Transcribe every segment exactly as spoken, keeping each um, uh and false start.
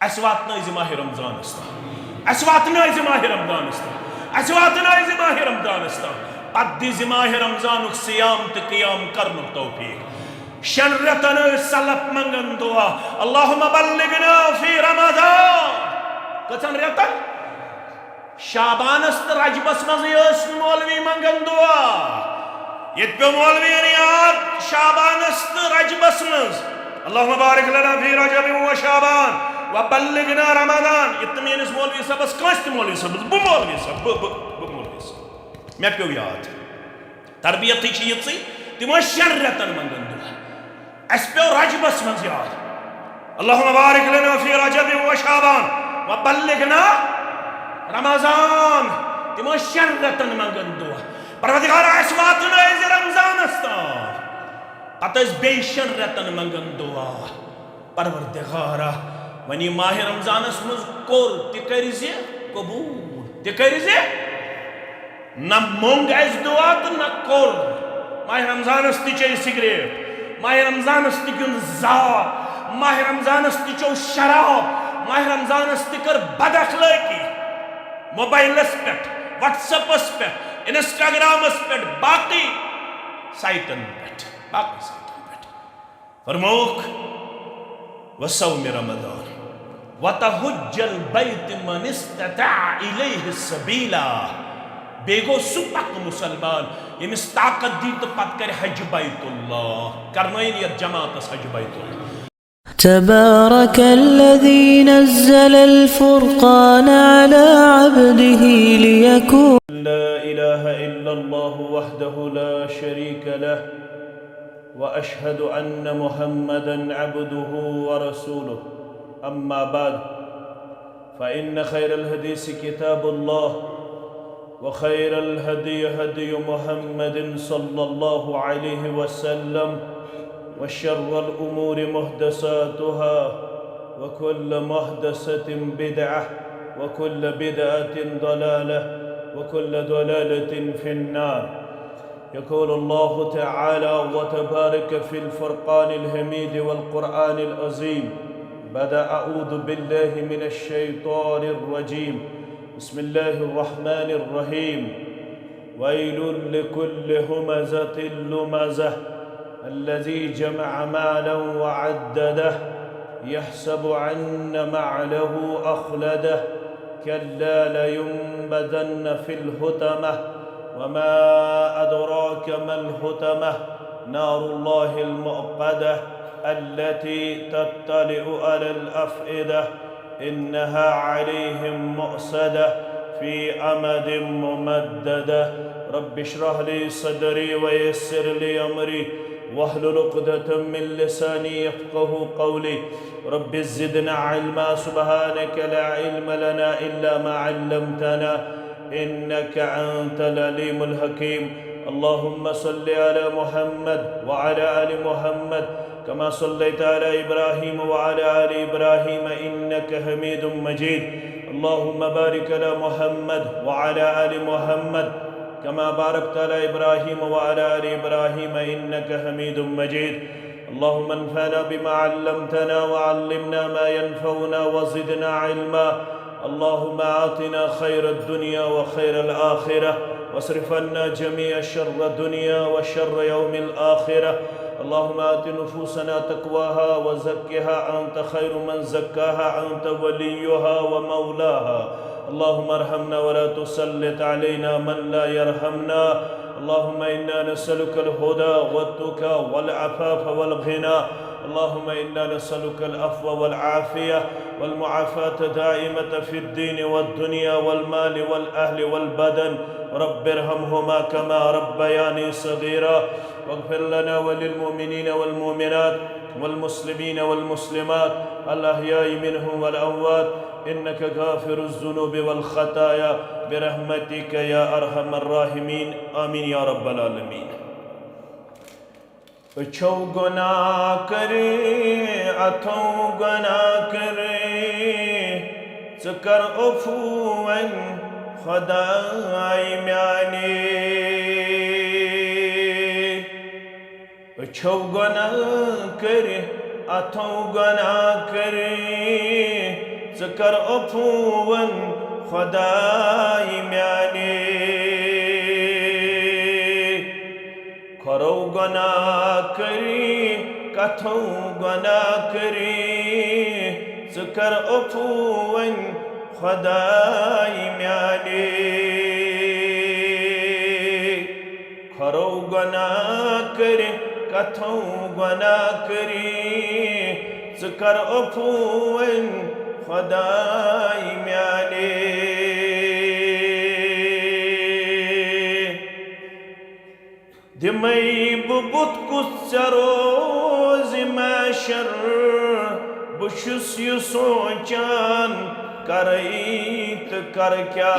اسہِ واتنٲیزِ ماہِ رمضانس تام۔ اسہِ واتنٲیزِ ماہِ رمضانس تام۔ اسہِ واتنٲیزِ ماہِ رمضانس تام۔ پتہٕ دِزِ ماہِ رمضانُک صیام تہٕ قیام کرنُک توفیق۔ شٮ۪ن رٮ۪تن ٲسۍ سلف منگان دعا، اللہم بلغنا فی رمضان۔ کٔژن رٮ۪تن؟ شعبانس تہٕ رجبس منٛزٕے ٲسۍ نہٕ مولوی منگان دعا۔ ییٚتہِ پیوٚو مولویَن یاد شعبانس تہٕ رجبس منٛز، اللہم بارک لنا فی رجب و شعبان و بلغنا رمضان۔ ییٚتہِ نہٕ میٲنِس مولوی صٲبس، کٲنٛسہِ تہِ مولوی صٲبس، بہٕ مولوی صٲب، بہٕ، بہٕ، بہٕ مولوی صٲب، مےٚ پیوٚو یاد۔ تربیتٕے چھِ یِژٕے، تِم ٲسۍ شٮ۪ن رٮ۪تن منٛگان دعا۔ اَسہِ پیوٚو رجبس منٛز یاد، اللہم بارک لنا فی رجب و شعبان و بلغنا رمضان۔ تِم ٲسۍ شٮ۪ن رٮ۪تن منٛگان دعا، پروردگارا، اَسہِ واتنٲیزِ رمضانس تام۔ پتہٕ ٲسۍ بیٚیہِ شٮ۪ن رٮ۪تن منٛگان دعا، پروردگارا، وۄنۍ یہِ ماہِ رمضانس منٛز کوٚر، تہِ کٔرزِ قبوٗل، تہِ کٔرزِ۔ نہ مۄنگ اَسہِ دعا تہٕ نہ کوٚر۔ ماہِ رمضانس تہِ چیٚیہِ سگریٹ، ماہِ رمضانس تہِ گیُنٛد زا، ماہِ رمضانس تہِ چیوٚو شراب، ماہِ رمضانس تہِ کٔر بد اخلٲقی موبایلس پٮ۪ٹھ، وٹس ایپس پٮ۪ٹھ، انسٹاگرامس پٮ۪ٹھ، باقٕے سایٹن پٮ۪ٹھ، باقٕے سایٹن پٮ۪ٹھ۔ فرمووُکھ، وصوم رمضان وتحج البیت من استطاع الیہ سبیلا۔ بیٚیہِ گوٚو سُہ پکہٕ مُسلمان، ییٚمِس طاقت دی تہٕ پتہٕ کرِ حج بیت اللہ۔ کرنٲیِن یتھ جماعتس حج بیت اللہ۔ تبارك الذي نزل الفرقان على عبده ليكون لا إله إلا الله وحده لا شريك له، وأشهد أن محمدا عبده ورسوله. أما بعد، فإن خير الحديث كتاب الله، وخير الهدي هدي محمد صلى الله عليه وسلم، وشر الأمور محدثاتها، وكل محدثة بدعة، وكل بدعة ضلالة، وكل ضلالة في النار. يقول الله تعالى وتبارك في الفرقان الحميد والقرآن العظيم بعد أعوذ بالله من الشيطان الرجيم. بسم الله الرحمن الرحيم. ويل لكل همزة لمزة الذي جمع مالا وعدده يحسب أن ماله أخلده كلا لينبذن في الحطمة وما أدراك ما الحطمة نار الله الموقدة التي تطلع على الأفئدة إنها عليهم مؤصدة في أمد ممددة. رب اشرح لي صدري ويسر لي أمري واحلل عقدة من لساني يفقه قولي. رب زدنا علما. سبحانك لا علم لنا إلا ما علمتنا إنك أنت العليم الحكيم. اللهم صل على محمد وعلى آل محمد كما صليت على إبراهيم وعلى آل إبراهيم إنك حميد مجيد. اللهم بارك على محمد وعلى آل محمد كما باركت على إبراهيم وعلى آل إبراهيم إنك حميد مجيد. اللهم انفعنا بما علمتنا وعلمنا ما ينفعنا وزدنا علما. اللهم آتنا خير الدنيا وخير الآخرة واصرف عنا جميع شر الدنيا وشر يوم الآخرة. اللهم آت نفوسنا تقواها وزكها أنت خير من زكاها أنت وليها ومولاها. اللهم ارحمنا ولا تسلط علينا من لا يرحمنا. اللهم إنا نسألك الهدى والتقى والعفاف والغنى. اللهم إنا نسألك العفو والعافية والمعافاة الدائمة في الدين والدنيا والمال والأهل والبدن. رب ارحمهما كما ربياني صغيرا. واغفر لنا وللمؤمنين والمؤمنات والمسلمين والمسلمات الأحياء منهم والأموات إنك غافر الذنوب والخطايا برحمتك يا أرحم الراحمين. آمين يا رب العالمين. أچھو گناہ کٔرۍ، اَتھو گناہ کٔرۍ، ژٕ کر عفو وۄنۍ خداے میانہِ۔ أچھو گناہ کٔرۍ، اَتھو گناہ کٔرۍ، کر عفوون خدای میانہِ۔ کھۄرو گۄناہ کٔری، کتھو گۄناہ کٔری، ژٕ کر عفوون خدای میانہِ۔ کھۄرو گۄناہ کٔرۍ، کتھو گۄناہ کٔرۍ، ژٕ کر عفوون خدای میانہِ۔ دِمَے بہٕ بُتھ کُس ژےٚ روزِ محشر، بہٕ چھُس یہِ سونٛچان، کرَے تہٕ کر کیٛاہ؟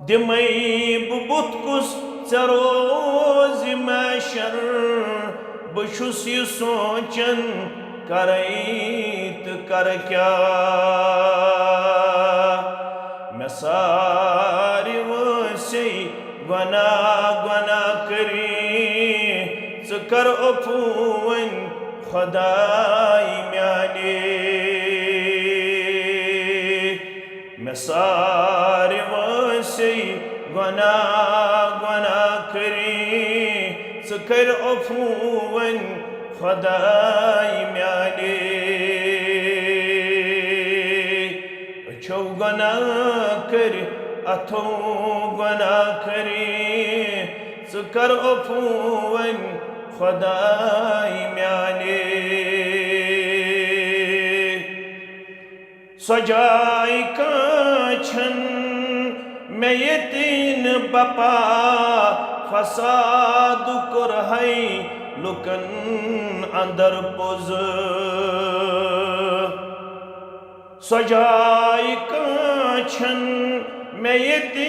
دِمَے بہٕ بُتھ کُس ژےٚ روزِ محشر، بہٕ چھُس یہِ سونٛچان، کرَے تہٕ کر کیٛاہ؟ مےٚ سارِ وٲنٛسے گۄناہ گۄناہ کٔرۍ، ژٕ کر عفوون خدای میانہِ۔ مےٚ سارِ وٲنٛسے گۄناہ گۄناہ کٔرۍ، ژٕ کر عفوون خدای میانہِ۔ أچھو گۄناہ کٔرۍ، اتھو گۄناہ کٔرۍ، ژٕ کر عفوون خدای میانہِ۔ سۄ جاے کانٛہہ چھَن مےٚ ییٚتہِ نہٕ بپا، فساد کوٚر ہے لُکن اندر پوٚز۔ سۄ جاے کانٛہہ چھَن مےٚ ییٚتہِ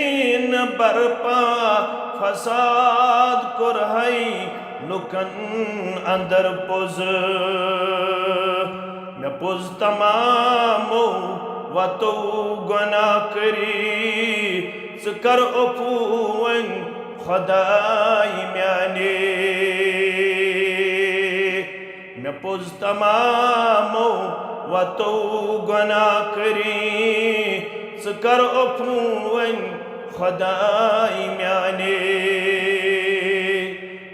نہٕ برپا، فساد کوٚر ہے لُکن اندر پوٚز۔ مےٚ پوٚز تمامو وتو گۄناہ کٔرۍ، ژٕ کر عفوون خدای میانہِ۔ مےٚ پوٚز تمامو وتو گۄناہ کٔرۍ، ژٕ کر عفوون خدای میانہِ۔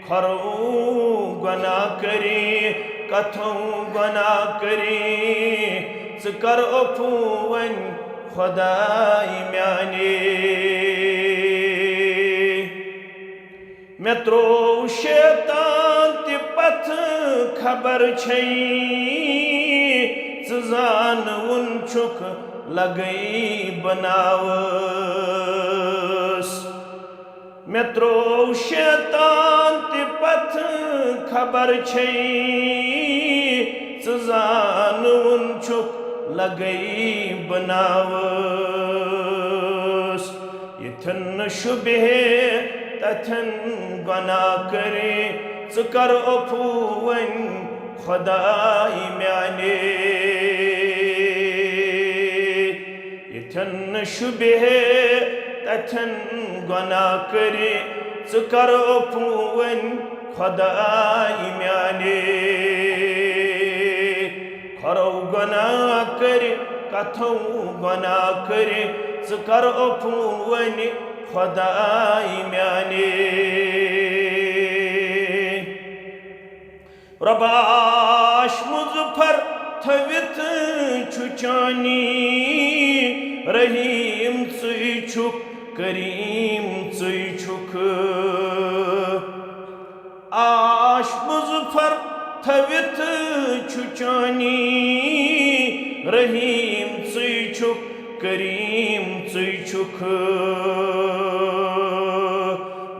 کھۄرو گۄناہ کٔرۍ، کتھو گۄناہ کٔرۍ، ژٕ کر عفوون خدای میانہِ۔ مےٚ ترٛوو شیطان تہِ پتھٕ خبر چھے، ژٕ زانوُن چھُکھ لگے بناوس۔ مےٚ ترٛوو شیطان تہِ پتھٕ خبر چھے، ژٕ زانوُن چھُکھ لگے بناوس۔ ییٚتھٮ۪ن نہٕ شُبہے تتھٮ۪ن گۄناہ کٔرۍ، ژٕ کر عفوون خدای میانہِ۔ ییٚتھٮ۪ن نہٕ شُبہے تتھٮ۪ن گۄناہ کٔرۍ، ژٕ کر عفوون خدای میانہِ۔ کھۄرو گۄناہ کٔرۍ، کتھو گۄناہ کٔرۍ، ژٕ کر عفوون خدای میانہِ۔ رۄبا عاش مظفر تھٲوِتھ چھُ چانی، رحیٖم ژٕے چھُکھ، کریٖم ژٕے چھُکھ۔ عاش مظفر تھٲوِتھ چھُ چانی، رحیٖم ژٕے چھُکھ، کریٖم ژٕے چھُکھ۔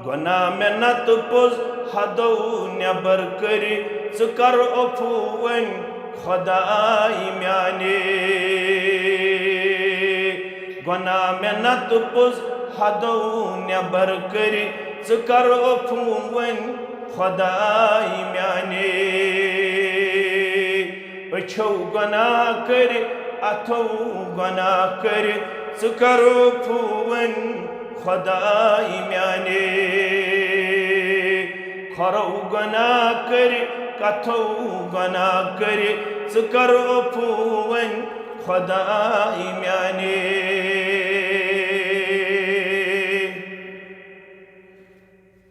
گۄناہ مےٚ نتہٕ پوٚز حدو نٮ۪بر کٔرۍ، ژٕ کر عفوون خدای میانہِ۔ گۄناہ مےٚ نتہٕ پوٚز حدو نٮ۪بر کٔرۍ، ژٕ کر عفوون خدای میانہِ۔ أچھو گۄناہ کٔرۍ، اتھو گۄناہ کٔرۍ، ژٕ کر عفوون خدای میانہِ۔ کھۄرو گۄناہ کٔرۍ، کتھو گناہ کٔرِ، ژٕ کر عفو وۄنۍ خداے میانے۔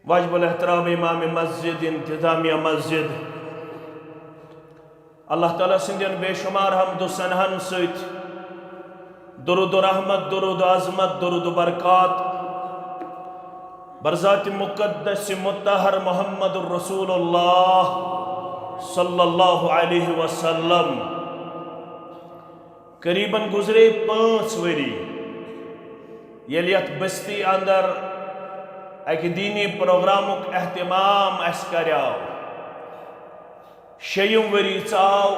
واجب الاحترام امام مسجد، انتظامیہ مسجد، اللہ تعالیٰ سٕنٛدٮ۪ن بے شمار حمد و ثناہن سۭتۍ درود و رحمت، درود و عظمت، درود و برکات بر ذات مقدس مطہر محمد رسول اللہ صلی اللہ علیہ وسلم۔ قریباً گزرے پانٛژھ ؤری، ییٚلہِ یتھ بستی اندر اکہِ دینی پروگرامُک اہتمام اسہِ کریاو۔ شیٚیِم ؤری ژاو،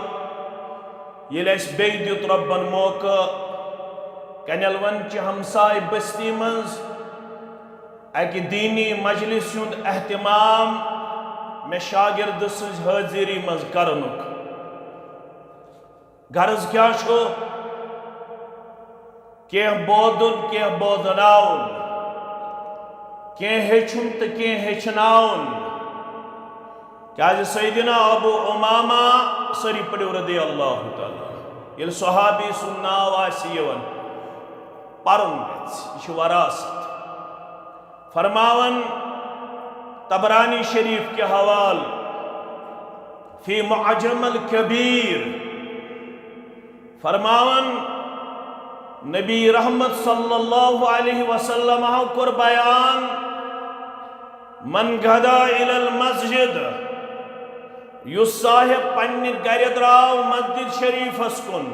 ییٚلہِ اسہِ بیٚیہِ دیُت رۄبن موقعہٕ، کنیلون چہِ ہمسایہِ بستی منٛز اکہِ دینی مجلس ہُنٛد اہتمام مےٚ شاگرد سٕنٛزِ حٲضری منٛز کرنُک۔ غرض کیٛاہ چھُ؟ کینٛہہ بوزُن، کینٛہہ بوزناوُن، کینٛہہ ہیٚچھُن تہٕ کینٛہہ ہیٚچھناوُن۔ کیٛازِ سیدنا ابو امامہ، سٲری پٔرِو رضی اللہ تعالیٰ، ییٚلہِ صحابی سُنٛد ناو آسہِ یِوان، پرُن گژھِ، یہِ چھُ وراثت۔ فرماوان طبرانی شریف کہِ حوالہٕ فی معجم الکبیر، فرماوان نبی رحمت صلی اللہ علیہ وسلم کوٚر بیان، من غدا الی المسجد، یُس صاحب پننہِ گرِ درٛاو مسجد شریفس کُن،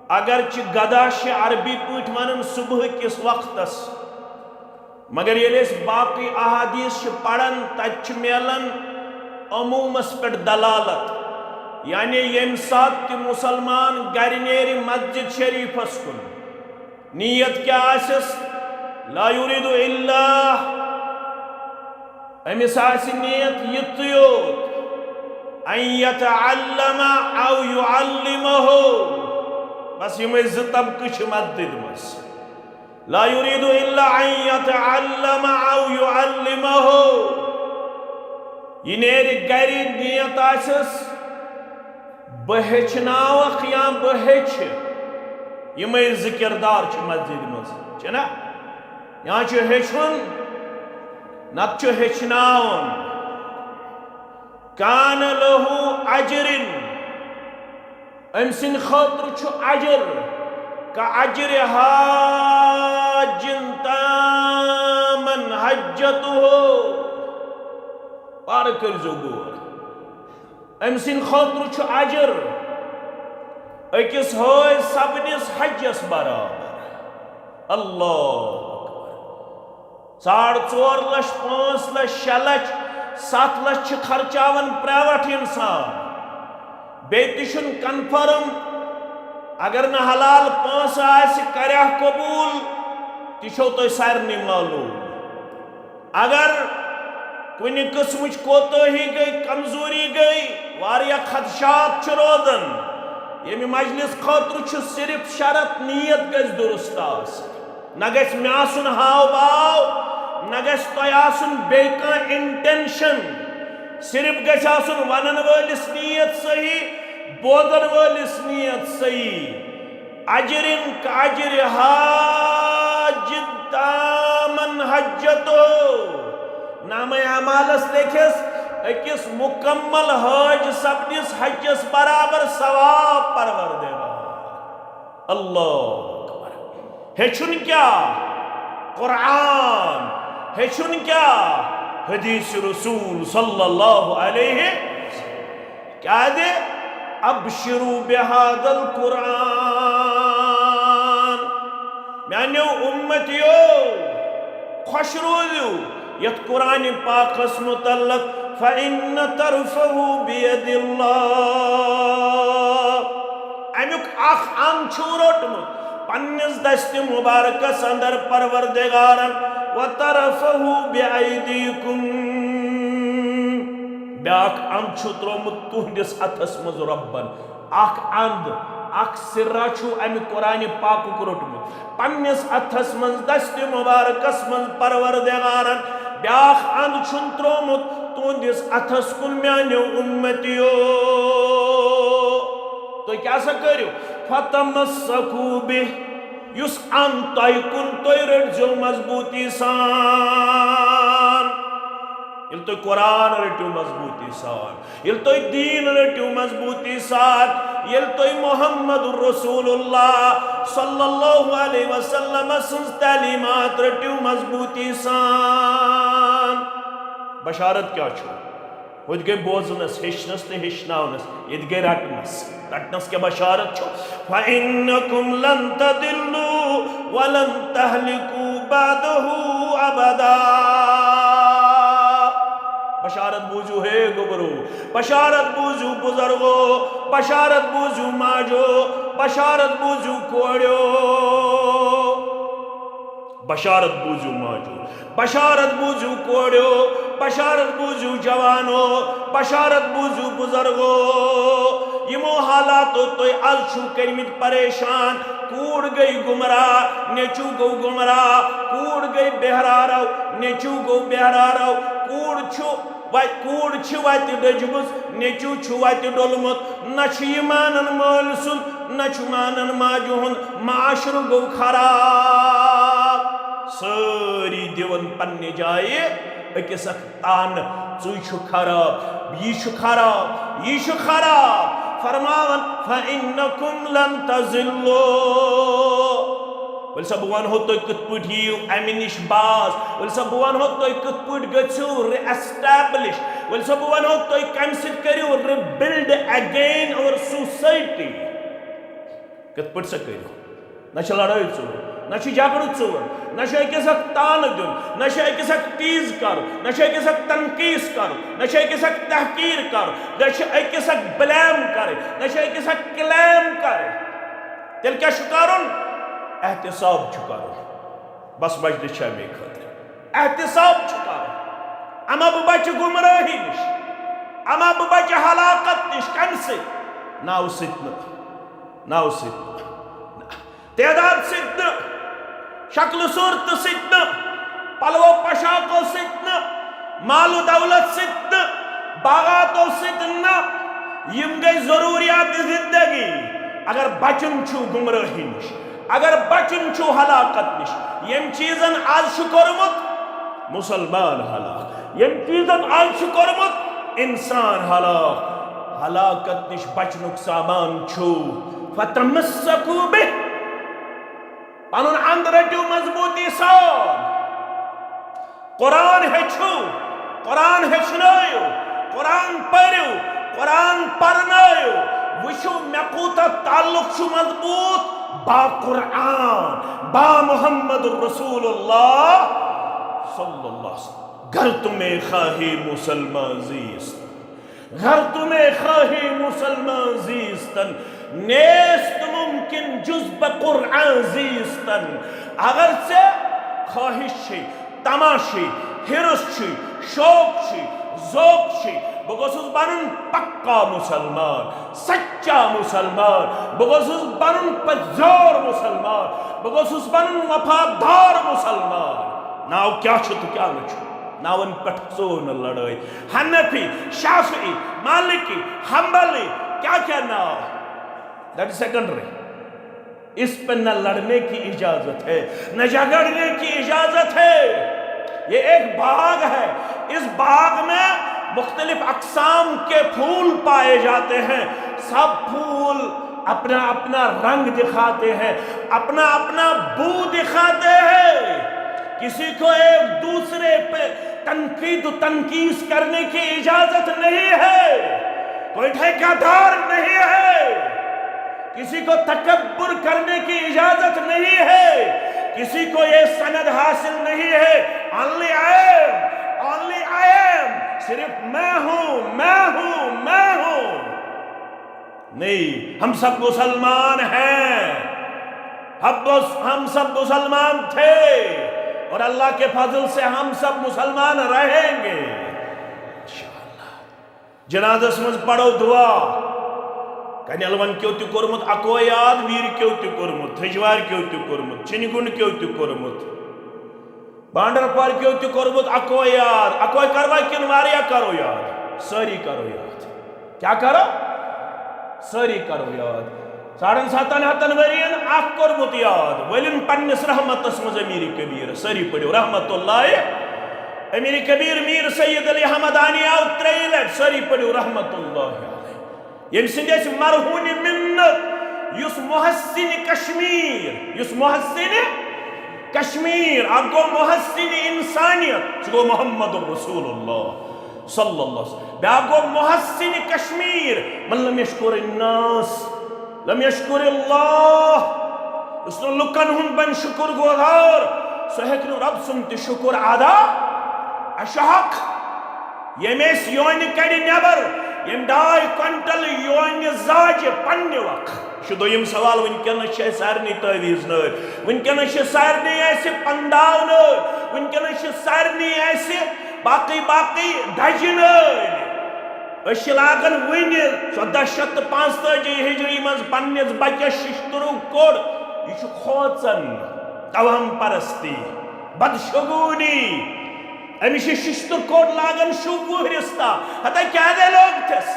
اگرچہ غدا چھِ عربی پٲٹھۍ ونان صبح کِس وقتس، مگر ییٚلہِ أسۍ باقٕے احادیث چھِ پران، تتہِ چھِ میلان عمومس پٮ۪ٹھ دلالت، یعنی ییٚمہِ ساتہٕ تہِ مسلمان گرِ نیرِ مسجد شریفس کُن، نیت کیٛاہ آسٮ۪س؟ لا یرید الا، أمِس آسہِ نیت یِژٕے یوت، ان یتعلم او یعلمہ، بس یِمے زٕ طبقہٕ چھِ مسجد منٛز۔ لا یرید الا ان یتعلم او یعلمہ۔ یہِ نیرِ گرِ، نیت آسٮ۪س بہٕ ہیٚچھناوکھ یا بہٕ ہیٚچھِ۔ یِمے زٕ کردار چھِ مسجد منٛز، چھِنہ؟ یا چھُ ہیٚچھُن، نتہٕ چھُ ہیٚچھناوُن۔ کان لہ اجرن، أمۍ سٕنٛدِ خٲطرٕ چھُ اجر، کا اجر حاجن تامن حجتہ۔ پارٕ کٔرۍزیو غور۔ أمۍ سٕنٛدِ خٲطرٕ چھُ اجر أکِس حٲج سپدِس حجس برابر۔ اللہ اکبر۔ ساڑ ژور لچھ، پانٛژھ لچھ، شےٚ لچھ، ستھ لچھ چھِ خرچاوان پرائیویٹ انسان۔ بیٚیہِ تہِ چھُنہٕ کنفرم، اگر نہٕ حلال پونٛسہٕ آسہِ، کریا قبول، تہِ چھو تۄہہِ سارنٕے معلوم۔ اگر کُنہِ قٕسمٕچ کوتٲہی گٔے، کمزوری گٔے، واریاہ خدشات چھِ روزان۔ ییٚمہِ مجلس خٲطرٕ چھُ صرف شرط، نیت گژھِ درست آسٕنۍ۔ نہ گژھِ مےٚ آسُن ہاو باو، نہ گژھِ تۄہہِ آسُن بیٚیہِ کانٛہہ انٹینشن۔ صرف گژھِ آسُن ونن وٲلِس نیت صحیح، بوزن وٲلِس نیت صحیح۔ اجرن کا اجر حاج تامن حجتہ۔ نامہ اعمالس لیکھس أکِس مکمل حاج سپدِس حجس برابر ثواب پروردگار۔ اللہ اکبر۔ ہیٚچھُن کیٛاہ؟ قرآن۔ ہیٚچھُن کیٛاہ؟ حدیث رسول صلی اللہ علیہ وسلم۔ کیٛازِ؟ ابشروا بہذا القرآن۔ میانیو امتیو، خۄش روٗزِو یتھ قرآن پاکس متعلق، فإن طرفه بيد الله۔ امیُک اکھ انٛد چھُ روٚٹمُت پننِس دستِ مبارکس اندر پروردگارن، وطرفه بأيديكم، بیاکھ انٛد چھُ تروومُت تُہنٛدِس اتھس منٛز رۄبن۔ اکھ انٛد، اکھ سرا چھُ امہِ قرآن پاکُک روٚٹمُت پننِس اتھس منٛز، دستِ مبارکس منٛز پروردگارن، بیاکھ اند چھُن ترومُت تُہندِس اتھس کُن میانیو امتیو۔ تُہۍ کیٛاہ سا کٔرِو؟ فتمسکو بہ، یُس اند تۄہہِ کُن، تُہۍ رٔٹزیو مضبوٗطی سان۔ ییٚلہِ تُہۍ قرآن رٔٹِو مضبوٗطی سان، ییٚلہِ تُہۍ دیٖن رٔٹِو مضبوٗطی سان، ییٚلہِ تُہۍ محمد رسول اللہ صلی اللہ علیہ وسلم سٕنٛز تعلیٖمات رٔٹِو مضبوٗطی سان۔ بشارت کیٛاہ چھُ؟ ہُتہِ گٔے بوزنس، ہیٚچھنس تہٕ ہیٚچھناونس، ییٚتہِ گٔے رٹنس۔ رٹنس کیٛاہ بشارت چھُ؟ فَإِنَّكُمْ لَن تَضِلُّوا وَلَن تَهْلِكُوا بَعْدَهُ أَبَدًا۔ بشارت بوٗزِو ہے گوٚبرو، بشارت بوٗزِو بُزرگو، بشارت بوٗزِو ماجو، بشارت بوٗزِو کوریو۔ بشارت بوٗزِو ماجو، بشارت بوٗزِو کوریو، بشارت بوٗزِو جوانو، بشارت بوٗزِو بُزرگو۔ یِمو حالاتو تُہۍ از چھِو کٔرمٕتۍ پریشان۔ کوٗر گٔے گمراہ، نیٚچوٗ گوٚو گمراہ۔ کوٗر گٔے بہرارو، نیٚچوٗ گوٚو بہرارو۔ کوٗر چھُ وَ-، کوٗر چھِ وَتہِ ڈٔجمٕژ، نیٚچوٗ چھُ وَتہِ ڈوٚلمُت۔ نہ چھُ یہِ مانان مٲلۍ سُنٛد، نہ چھُ مانان ماجہِ ہُنٛد۔ معاشرٕ گوٚو خراب۔ سٲری دِوان پننہِ جایہِ أکِس اکھ طعنہٕ، ژٕے چھُ خراب، یہِ چھُ خراب، یہِ چھُ خراب۔ فرماوان، فَإِنَّكُمْ لَن تَضِلُّوا۔ ؤلِو سا بہٕ وَنہو تُہۍ کِتھ پٲٹھۍ یِیِو اَمہِ نِش باز۔ ؤلِو سا بہٕ وَنہو تُہۍ کِتھ پٲٹھۍ گٔژھِو re-establish۔ ؤلِو سا بہٕ وَنہو تُہۍ کَمہِ سۭتۍ کٔرِو rebuild again our society۔ کِتھ پٲٹھۍ سا کٔرِو؟ نہ چھِ لڑٲے ژوٗر، نہ چھِ جھگڑٕ ژوٗر، نہ چھُ أکِس اکھ تانہٕ دیُن، نہ چھُ أکِس اکھ tease کرُن، نہ چھُ أکِس اکھ تنقیٖص کرُن، نہ چھُ أکِس اکھ تحقیٖر کرُن، نہ چھُ أکِس اکھ blame کرٕنۍ، نہ چھُ أکِس اکھ claim کرٕنۍ۔ تیٚلہِ کیٛاہ چھُ کرُن؟ احتساب چھُ کرُن۔ بس مجلس چھِ اَمے خٲطرٕ۔ احتساب چھُ کرُن۔ اما بہٕ بچہٕ گمرٲہی نِش، اما بہٕ بچہٕ ہلاکت نِش۔ کمہِ سۭتۍ؟ ناوٕ سۭتۍ نہٕ، ناوٕ سۭتۍ نہٕ، تعداد سۭتۍ نہٕ، شکلہٕ صوٗرتہٕ سۭتۍ نہٕ، پلو پوشاکو سۭتۍ نہٕ، مال و دولت سۭتۍ نہٕ، باغاتو سۭتۍ نہٕ۔ یِم گٔے ضروٗریات زندگی۔ اگر بچُن چھُ گمرٲہی نِش، اگر بچُن چھُ ہلاکت نِش، ییٚمۍ چیٖزن از چھُ کوٚرمُت مسلمان ہلاک، ییٚمۍ چیٖزن از چھُ کوٚرمُت انسان ہلاک، ہلاکت نِش بچنُک سامان چھُ فتمسکو بہ۔ پنُن اند رٔٹِو مضبوٗطی سان۔ قرآن ہیٚچھِو، قرآن ہیٚچھنٲیِو، قرآن پٔرِو، قرآن پرنٲیِو۔ وٕچھِو مےٚ کوٗتاہ تعلق چھُ مضبوٗط با قرآن، با محمد رسول اللہ صلی اللہ علیہ وسلم۔ گر تمہیں خواہی مسلمان زیست، گر تمہیں خواہی مسلمان زیستن، نیست ممکن جز بہ قرآن زیستن۔ اگر ژےٚ خواہش چھے، تماہ چھے، حرص چھے، شوق چھے، ذوق چھے، بہٕ گوٚژھُس بنُن پکا مسلمان، سچا مسلمان، بہٕ گوٚژھُس بنُن پزیور مسلمان، بہٕ گوٚژھُس بنُن وفادار مسلمان۔ ناو کیٛاہ چھُ تہٕ کیٛاہ نہٕ چھُ؟ ناوَن پٮ۪ٹھ ژوٚو نہٕ لڑٲے۔ حنفی، شافعی، مالکی، حنبلی، کیا کیا ناو؟ That is secondary. اس پہ نہ لڑنے کی اجازت ہے، نہ جھگڑنے کی اجازت ہے۔ یہ ایک باغ ہے، اس باغ میں مختلف اقسام کے پھول پائے جاتے ہیں۔ سب پھول اپنا اپنا رنگ دکھاتے ہیں، اپنا اپنا بو دکھاتے ہیں۔ کسی کو ایک دوسرے پہ تنقید و تنقیص کرنے کی اجازت نہیں ہے۔ کوئی ٹھیکیدار نہیں ہے، کسی کو تکبر کرنے کی اجازت نہیں ہے، کسی کو یہ سند حاصل نہیں ہے۔ Only I am, only I am، صرف میں ہوں، میں ہوں، میں ہوں۔ نہیں، ہم سب مسلمان ہیں۔ ہم بس، ہم سب مسلمان تھے اور اللہ کے فضل سے ہم سب مسلمان رہیں گے۔ انشاءاللہ۔ جنازس منٛز پرو دعا۔ کنیلون کیو تہِ کوٚرمُت اکو یاد، ویر کیو تہِ کوٚرمُت، تھجوار کیو تہِ کوٚرمُت، چنگُن کیو تہِ کوٚرمُت۔ پانڈر پارکیو تہِ کوٚرمُت اکوے یاد۔ اکوے کروا کِنہٕ واریاہ کرو یاد؟ سٲری کرو یاد۔ کیٛاہ کرو؟ سٲری کرو یاد۔ ساڑن ستن ہتن ؤرین اکھ کوٚرمُت یاد۔ ؤلِن پننِس رحمتس منٛز امیر کبیر۔ سٲری پٔرِو رحمت اللہ۔ امیر کبیر میر سید علی حمدانی آو ترٛیٚیہِ لٹہِ۔ سٲری پٔرِو رحمت اللہ علیہ۔ ییٚمہِ سٕنٛدِ اَسہِ مرہوٗنہِ مِنت، یُس محسن کشمیر، یُس محسن کشمیر، اکھ گوٚو محسن انسانیت، سُہ گوٚو محمد رسول اللہ صلی اللہ علیہ وسلم۔ بیٛاکھ گوٚو محسن کشمیر، من لم یشکر الناس لم یشکر اللہ۔ یُس نہٕ لُکن ہُنٛد بنہِ شُکر گُزار، سُہ ہیٚکہِ نہٕ رۄب سُنٛد تہِ شُکر ادا۔ اشحق، ییٚمۍ أسۍ یونہِ کڑِ نٮ۪بر، ییٚمۍ ڈاے کوینٹل یونہِ زاجہِ پننہِ وق۔ یہِ چھُ دوٚیِم سوال، وٕنکیٚنس چھِ اَسہِ سارنٕے تعویذ نٲوۍ، وٕنکیٚنس چھِ سارنٕے اَسہِ پنداو نٲوۍ، وٕنکیٚنس چھِ سارنٕے اَسہِ باقٕے باقٕے دجہِ نٲوۍ۔ أسۍ چھِ لاگان وٕنہِ ژۄدہ شیٚتھ تہٕ پانٛژتٲجی ہجری منٛز پننِس بچس شِشتُرُک کوٚڑ۔ یہِ چھُ کھوژان، توہم پرستی، بدشگونی۔ أمِس چھِ شِشتُر کوٚٹ لاگان شُوُہرِس تام۔ ہتا کیٛاہ دے لوگتھس؟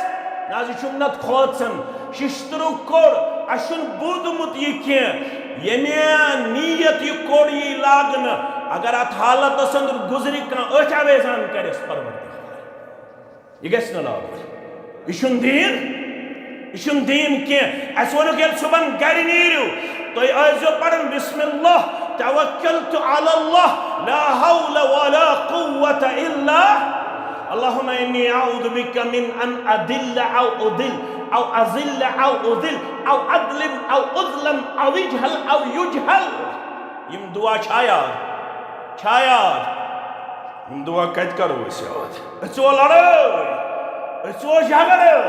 نہ حظ، یہِ چھُم نتہٕ کھوژان۔ شِشتُرُک کوٚٹ، اَسہِ چھُنہٕ بوٗزمُت یہِ کینٛہہ۔ ییٚمہِ نیت یہِ کوٚٹ یی لاگنہٕ، اگر اتھ حالتس اندر گُزرِ کانٛہہ، أتھۍ آویزان کرٮ۪س پروردگار۔ یہِ گژھِ نہٕ لاگُن۔ یہِ چھُنہٕ دیٖن، یہِ چھُنہٕ دیٖن کینٛہہ۔ اَسہِ ووٚنُکھ ییٚلہِ صُبحن گرِ نیٖرِو، تُہۍ ٲسۍزیو پران، بسم اللہ، توکلت علی اللہ، لا حول ولا قوة الا، اللہم انی اعوذ بک من ان اضل او اضل، او اذل او اذل، او اظلم او اظلم، او اجہل او یجہل۔ یِم دعا چھا یاد؟ چھا یاد؟ یِم دعا کتہِ کرو أسۍ یاد؟ أسۍ چھِوا لڑٲے؟ أسۍ چھِوا جھگڑٕ؟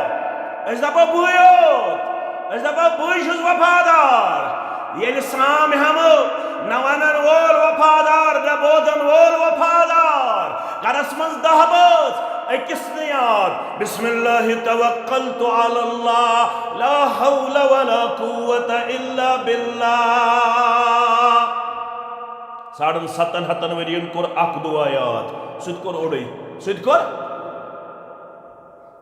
أسۍ دپو بٕے یوت۔ أسۍ دپو بٕے چھُس وفادار۔ ییٚلہِ سام ہٮ۪مہٕ، نہ ونن وول وفادار، نہ بوزن وول وفادار۔ گرس منٛز دہ بٲژ، أکِس نہٕ یاد۔ بسم اللہ توکلت علی اللہ، لا حول ولا قوة الا باللہ۔ ساڑن ستن ہتن ؤرین کوٚر اکھ دعا یاد، سُہ تہِ کوٚر اوٚڑُے، سُہ تہِ کوٚر۔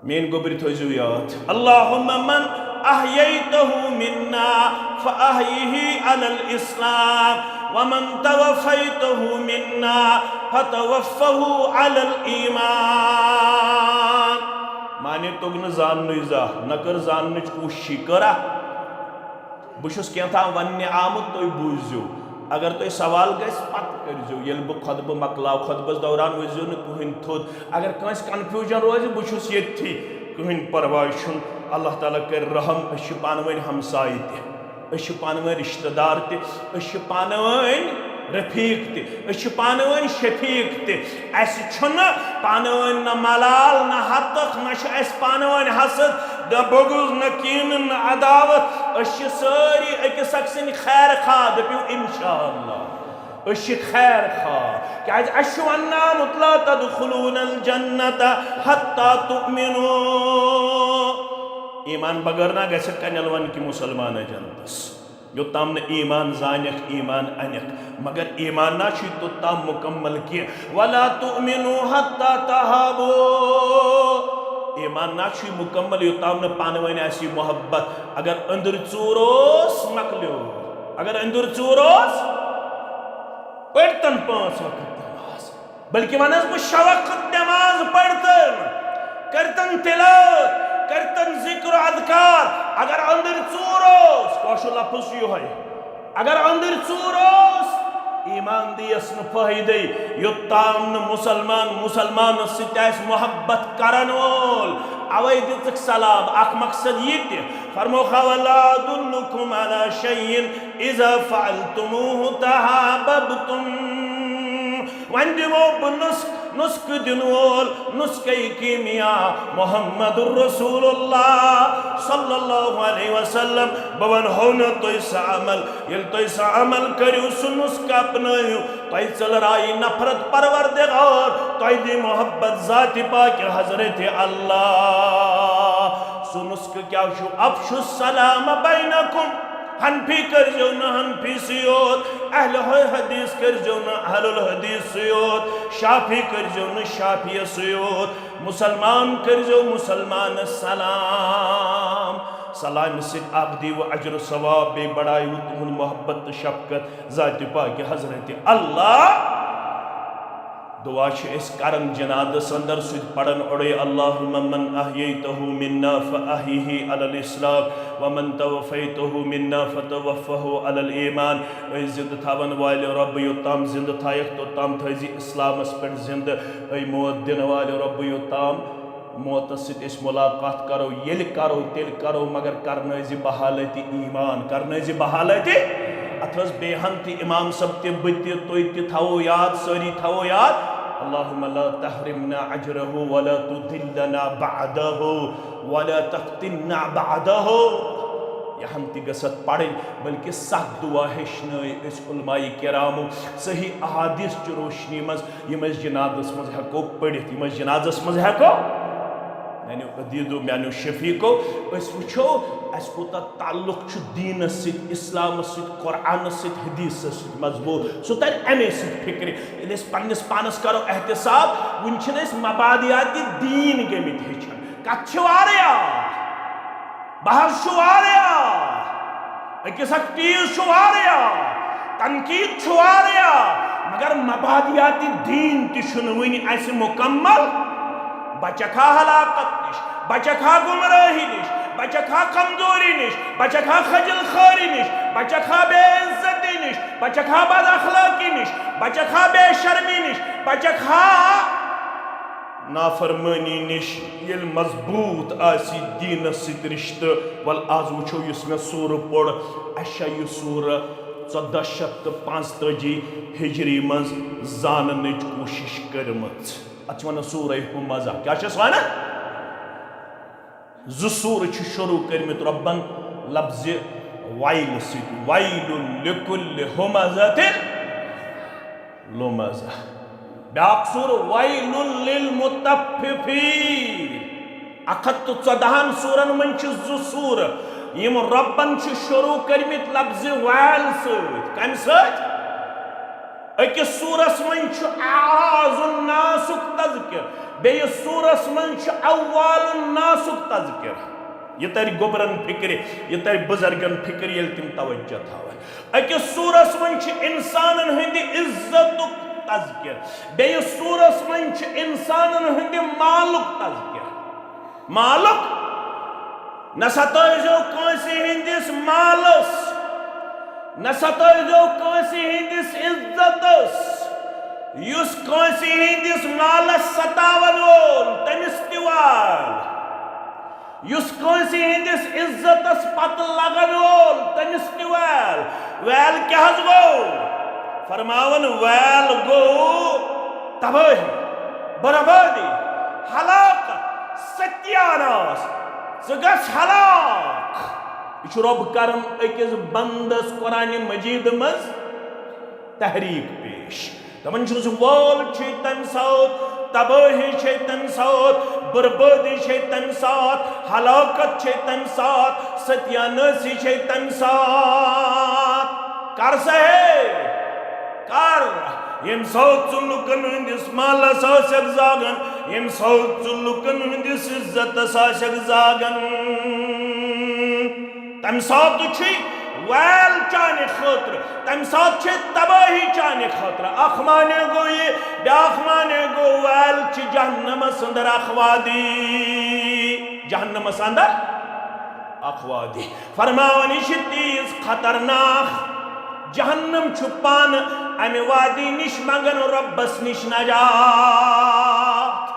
میٲنۍ گوٚبرۍ تھٲیزیو یاد، اللہم من احییتہ منا فاحیہ علی الاسلام، ومن توفیتہ منا فتوفہ علی الایمان۔ معنی توٚگ نہٕ زاننُے زانٛہہ، نہ کٔر زاننٕچ کوٗششی، کٔرا؟ بہٕ چھُس کینٛہہ تام وننہِ آمُت، تُہۍ بوٗزِو۔ اگر تۄہہِ سوال گژھِ، پتہٕ کٔرۍزیو، ییٚلہِ بہٕ خطبہٕ مۄکلاو۔ خطبس دوران ؤسۍزیو نہٕ کٕہٕنۍ تھوٚد۔ اگر کٲنٛسہِ کنفیوجن روزِ، بہٕ چھُس ییٚتھی، کٕہٕنۍ پرواے چھُنہٕ۔ اللہ تعالیٰ کرِ رحم۔ أسۍ چھِ پانہٕ ؤنۍ ہمسایہِ تہِ، أسۍ چھِ پانہٕ ؤنۍ رشتہٕ دار تہِ، أسۍ چھِ پانہٕ ؤنۍ رفیق تہِ، أسۍ چھِ پانہٕ ؤنۍ شفیق تہِ۔ اسہِ چھُنہٕ پانہٕ ؤنۍ نہ ملال، نہ ہتکھ، نہ چھُ اسہِ پانہٕ ؤنۍ حسد، نہ بغض، نہ کینہٕ، نہ عداوت۔ أسۍ چھِ سٲری أکِس اکھ سٕنٛدۍ خیر خواہ۔ دٔپِو انشاءاللہ، أسۍ چھِ خیر خواہ۔ کیازِ اسہِ چھُ وننہٕ آمُت، لا تدخلون الجنة حتى تؤمنوا۔ ایمان بغٲر نہ گژھِ کنٮ۪ل ون کہِ مسلمان جنتس۔ یوٚتام نہٕ ایمان زانکھ، ایمان انکھ، مگر ایمان نہ چھُے توٚتام مکمل کینٛہہ۔ ولا تؤمنوا حتى تحابوا۔ ایمان نہ چھُے مکمل، یوٚتام نہٕ پانہٕ ؤنۍ آسی محبت۔ اگر أنٛدٕرۍ ژوٗر اوس، مۄکلیو۔ اگر أنٛدٕرۍ ژوٗر اوس، پٔرۍتن پانٛژھ وقت نماز۔ بلکہ ونس بہٕ شےٚ وقت نماز پرتن، کرتن تلاوت، کرتن ذکر و اذکار۔ اگر أنٛدٕرۍ ژوٗر اوس، کٲشُر لفظ چھُ یِہوٚے۔ اگر أنٛدٕرۍ ژوٗر اوس، ایمان دیس نہٕ فٲیدے، یوٚتام نہٕ مسلمان مسلمانس سۭتۍ آسہِ محبت کرن وول۔ اوے دِژٕکھ سلام، اکھ مقصد یہِ تہِ۔ فرمووُکھ، اولا ادلکم علی شیء اذا فعلتموه تحاببتم۔ وۄنۍ دِمو بہٕ نُسخہٕ، نُسخہٕ دِنہٕ وول، نُسخے کیٖمیا محمد رسول اللہ صلی اللہ علیہ وسلم۔ بہٕ ونہو نہٕ تُہۍ سُہ عمل، ییٚلہِ تُہۍ سُہ عمل کٔرِو، سُہ نُسخہٕ اپنٲیِو، تۄہہِ ژٔلرایہِ نفرت پروردگار، تۄہہِ دی محبت ذاتِ پاکِ حضرت اللہ۔ سُہ نُسخہٕ کیٛاہ چھُ؟ افشوا السلام بینکم۔ حنفی کٔرۍزیو نہٕ حنفی سٕے یوت، اہل حدیث کٔرۍزیو نہٕ اہل الحدیث سٕے یوت، شافعی کٔرۍزیو نہٕ شافعیَس سٕے یوت، مسلمان کٔرۍزیو مسلمانَس سلام۔ سلامہِ سۭتۍ اَکھ دیٖوٕ اجر و ثواب، بیٚیہِ بڑایوٕ تُہُنٛد محبت تہٕ شفقت ذاتِ پاکہِ حضرت اللہ۔ دعا چھِ أسۍ کران جنازس اندر، سُہ تہِ پران اورے، اللہم من احییتہ منا فاحیہ علی الاسلام، ومن توفیتہ منا فتوفہ علی الایمان۔ اے زندٕ تھاون والہِ رۄب، یوٚتام زندٕ تھایکھ، توٚتام تھٲیزِ اسلامس پٮ۪ٹھ زندٕ۔ اے موت دِنہٕ والہِ رۄب، یوٚتام موتس سۭتۍ أسۍ ملاقات کرو، ییٚلہِ کرو تیٚلہِ کرو، مگر کرنٲوزِ بحالت ایمان، کرنٲوزِ بحالت۔ اتھ ٲس بیٚیہِ ہن تہِ امام صٲب تہِ، بہٕ تہِ، تُہۍ تہِ تھاوو یاد، سٲری تھاوو یاد، اللہم لا تحرمنا اجرہ ولا تضلنا بعدہ ولا تفتنا بعدہ۔ یہِ ہن تہِ گٔژھتھ پرٕنۍ، بلکہ ستھ دعا ہیٚچھنٲے أسۍ علماء کرامو صحیح احادیث چہِ روشنی منٛز، یِم أسۍ جنازس منٛز ہٮ۪کو پٔرِتھ، یِم أسۍ جنازس منٛز ہٮ۪کو۔ میانیو عزیزو، میانیو شفیقو، أسۍ وٕچھو، اَسہِ کوٗتاہ تعلق چھُ دیٖنس سۭتۍ، اسلامس سۭتۍ، قرآنس سۭتۍ، حدیثس سۭتۍ مضبوط۔ سُہ ترِ اَمے سۭتۍ فکرِ۔ ییٚلہِ أسۍ پننِس پانس کرو احتساب، وٕنہِ چھِنہٕ أسۍ مبادیات دیٖن گٔمٕتۍ ہیٚچھان۔ کتھ چھِ واریاہ، بحث چھُ واریاہ، أکِس اکھ چیٖز چھُ واریاہ، تنقید چھُ واریاہ، مگر مبادیات دیٖن تہِ چھُنہٕ وٕنہِ اَسہِ مکمل۔ بچکھ ہا ہلاکت نِش، بچکھ ہا گمراہی نِش، بچکھ ہا کمزوری نِش، بچکھ ہا خجل خوٲری نِش، بچکھ ہا بے عزتی نِش، بچکھ ہا بد اخلاقی نِش، بچکھ ہا بے شرمی نِش، بچکھ ہا نافرمٲنی نِش۔ ییٚلہِ مضبوٗط آسہِ دیٖنس سۭتۍ رِشتہٕ۔ ول آز وٕچھو یُس مےٚ سورٕ پوٚر، اَسہِ چھا یہِ سورٕ ژۄداہ شیٚتھ تہٕ پانٛژتٲجی ہجری منٛز زاننٕچ کوٗشِش کٔرمٕژ۔ اتھ چھِ ونان سورہ ہمزہ۔ کیٛاہ چھِس ونان؟ زٕ سورٕ چھِ شروع کٔرمٕتۍ رۄبن لفظِ ویل سۭتۍ، ویل لکل ہمزہ لمزہ۔ بیاکھ سورہ ویل للمطففین۔ اکھ ہتھ تہٕ ژۄدہن سورن منٛز چھِ زٕ سورٕ یِم رۄبن چھِ شروع کٔرمٕتۍ لفظِ ویل سۭتۍ۔ کمہِ سۭتۍ؟ أکِس سورس منٛز چھُ اعراض الناسُک تذکر، بیٚیِس سورس منٛز چھُ اموال الناسُک تذکر۔ یہِ ترِ گوٚبرن فکرِ، یہِ ترِ بزرگن فکرِ، ییٚلہِ تِم توجہ تھاون۔ أکِس سورس منٛز چھُ انسانن ہٕنٛدِ عزتُک تذکر، بیٚیِس سورس منٛز چھُ انسانن ہٕنٛدِ مالُک تذکر۔ مالُک؟ نہ ستٲوزیو کٲنٛسہِ ہٕنٛدِس مالس، نہ ستٲوزیو کٲنٛسہِ ہٕنٛدِس عزتس۔ یُس کٲنٛسہِ ہٕنٛدِس مالس ستاون وول، تٔمِس تہِ وال۔ یُس کٲنٛسہِ ہٕنٛدِس عزتس پتہٕ لگن وول، تٔمِس تہِ ویل۔ ویل کیٛاہ حظ گوٚو؟ فرماوان، ویل گوٚو تبٲہی، بربٲدی، ہلاکت، ستیاناس۔ ژٕ گژھ ہلاک۔ یہِ چھُ رۄب کران أکِس بندس قرآنِ مجیدٕ منٛز تحریک پیش۔ دپان چھُس، وٲل چھِ تَمہِ ساتہٕ، تبٲہی چھِ تَمہِ ساتہٕ، بربٲدی چھِ تَمہِ ساتہٕ، ہلاکت چھِ تَمہِ ساتہٕ، ستیانٲسی چھِ تَمہِ ساتہٕ۔ کر سا ہے، کر؟ ییٚمہِ ساتہٕ ژٕ لُکن ہٕنٛدِس مالس آسکھ زاگان، ییٚمہِ ساتہٕ ژٕ لُکن ہٕنٛدِس عزتس آسکھ زاگان۔ تمہِ ساتہٕ چھُے ویل چانہِ خٲطرٕ، تمہِ ساتہٕ چھے تبٲہی چانہِ خٲطرٕ۔ اکھ معنی گوٚو یہِ، بیاکھ معنی گوٚو، ویل چھِ جہنمس اندر اکھ وادی، جہنمس اندر اکھ وادی۔ فرماوان، یہِ چھِ تیٖژ خطرناک، جہنم چھُ پانہٕ امہِ وادی نِش منگان رۄبس نِش نجات،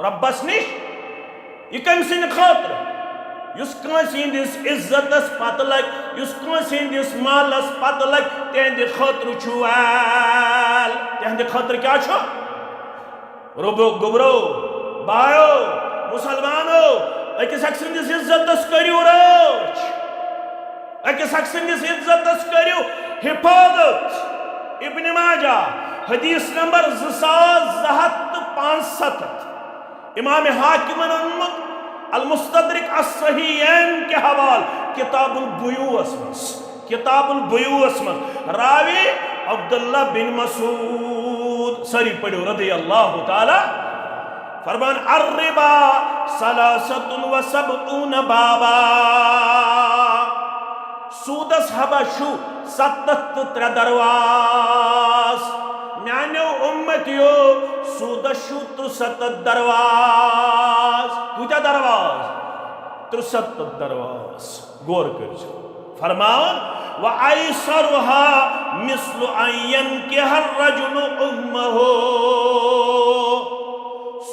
رۄبس نِش۔ یہِ کٔمۍ سٕنٛدِ خٲطرٕ؟ یُس کٲنٛسہِ ہٕنٛدِس عزتس پتہٕ لگہِ، یُس کٲنٛسہِ ہٕنٛدِس مالس پتہٕ لگہِ، تِہنٛدِ خٲطرٕ چھُ ویل۔ تِہنٛدِ خٲطرٕ کیٛاہ چھُ؟ رُبو، گوٚبرو، بایو، مسلمانو، أکِس اکھ سٕنٛدِس عزتس کٔرِو رٲچھ۔ أکِس اکھ سٕنٛدِس عزتس کٔرِو حفاظت۔ ابن ماجہ، حدیث نمبر زٕ ساس زٕ ہتھ تہٕ پانٛژھ ستتھ۔ امام حاکمن اوٚنمُت، المستدرک الصحیحین کے حوالہ، کتاب البیوعس منٛز، کتاب البیوعس منٛز، راوی عبداللہ بن مسعود، سٲری پٔرِو، رضی اللہ تعالیٰ، فرمان، الربا ثلاثة وسبعون بابا، سودس ہبہ چھُ ستتھ تہٕ ترٛےٚ درواز۔ میانیو امتیو، سودس چھُ ترٛسَتتھ درواز۔ کۭتیاہ درواز؟ ترٛسَتتھ درواز۔ غور کٔرزیو۔ فرمان، وَأَيْسَرُهَا مِثْلُ أَنْ يَنْكِحَ الرَّجُلُ أُمَّهُ۔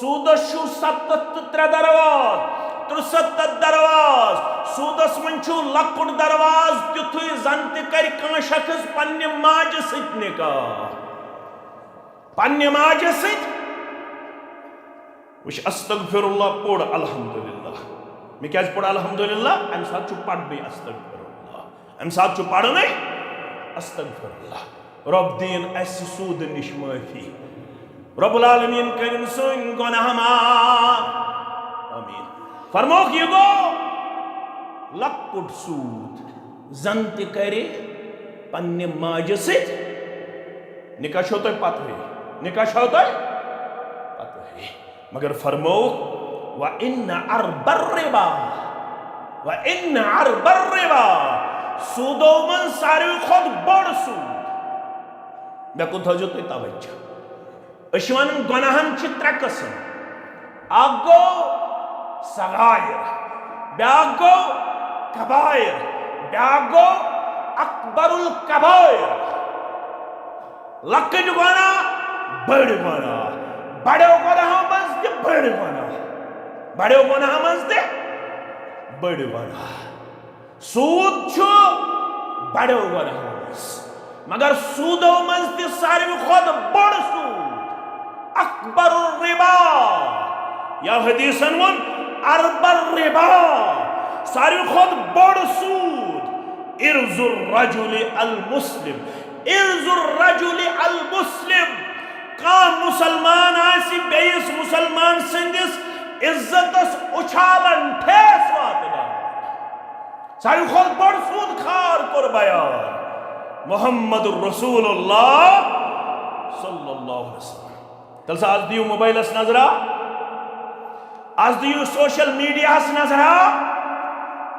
سودس چھُ ستتھ تہٕ ترٛےٚ درواز، ترٛسَتتھ درواز۔ سودس منٛز چھُ لۄکُٹ درواز تیُتھُے زن تہِ کرِ کانٛہہ شخص پننہِ ماجہِ سۭتۍ نکاح۔ پننہِ ماجہِ سۭتۍ۔ وٕچھ، استغفر اللہ پوٚر الحمدللہ۔ مےٚ کیٛازِ پوٚر الحمدللہ؟ امہِ ساتہٕ چھُ پرنُے استغفر اللہ، امہِ ساتہٕ چھُ پرنُے استغفر اللہ۔ رۄب دِیِن اَسہِ سوٗدٕ نِش معٲفی۔ رۄب العالمیٖن کٔرِن سٲنۍ گۄناہ معاف۔ آمیٖن۔ فرموکھ، یہِ گوٚو لۄکُٹ سوٗد، زن تہِ کرِ پننہِ ماجہِ سۭتۍ۔ نکاح چھو تۄہہِ پتہٕے، نکاح چھو تۄہہِ پتہٕے۔ مگر فرمووُکھ، وَإِنَّ أَرْبَ الرِّبَا، وَإِنَّ أَرْبَ الرِّبَا، سوٗدو منٛز ساروی کھۄتہٕ بوٚڑ سوٗد۔ مےٚ کُن تھٲوزیو تُہۍ توجہ۔ أسۍ چھِ وَنان، گۄناہَن چھِ ترٛےٚ قٕسٕم۔ اَکھ گوٚو صغائر، بیٛاکھ گوٚو کبائر، بیٛاکھ گوٚو اکبر الکبائر۔ لۄکٕٹۍ گۄناہ، بٔڑۍ گۄناہ، بڑیو گۄناہو منٛز تہِ بٔڑۍ گۄناہ، بڑیو گۄناہو منٛز تہِ بٔڑۍ گۄناہ۔ سوٗد چھُ بڑیو گۄناہو منٛز، مگر سوٗدو منٛز تہِ ساروی کھۄتہٕ بوٚڑ سوٗد، اکبر الربا۔ یا حدیثن ووٚن، ارب الربا، ساروی کھۄتہٕ بوٚڑ سوٗد، عرض الرجل المسلم، عرض الرجل المسلم۔ کانٛہہ مسلمان آسہِ بیٚیِس مسلمان سٕنٛدِس عزتس اُچھالن، ٹھیس واتناوان۔ ساروی کھۄتہٕ بوٚڑ سوٗد خار کوٚر بیان محمد رسول اللہ صلی اللہ علیہ وسلم۔ تیٚلہِ سا از دِیِو موبایلس نظرا، از دِیِو سوشل میڈیاہس نظرا،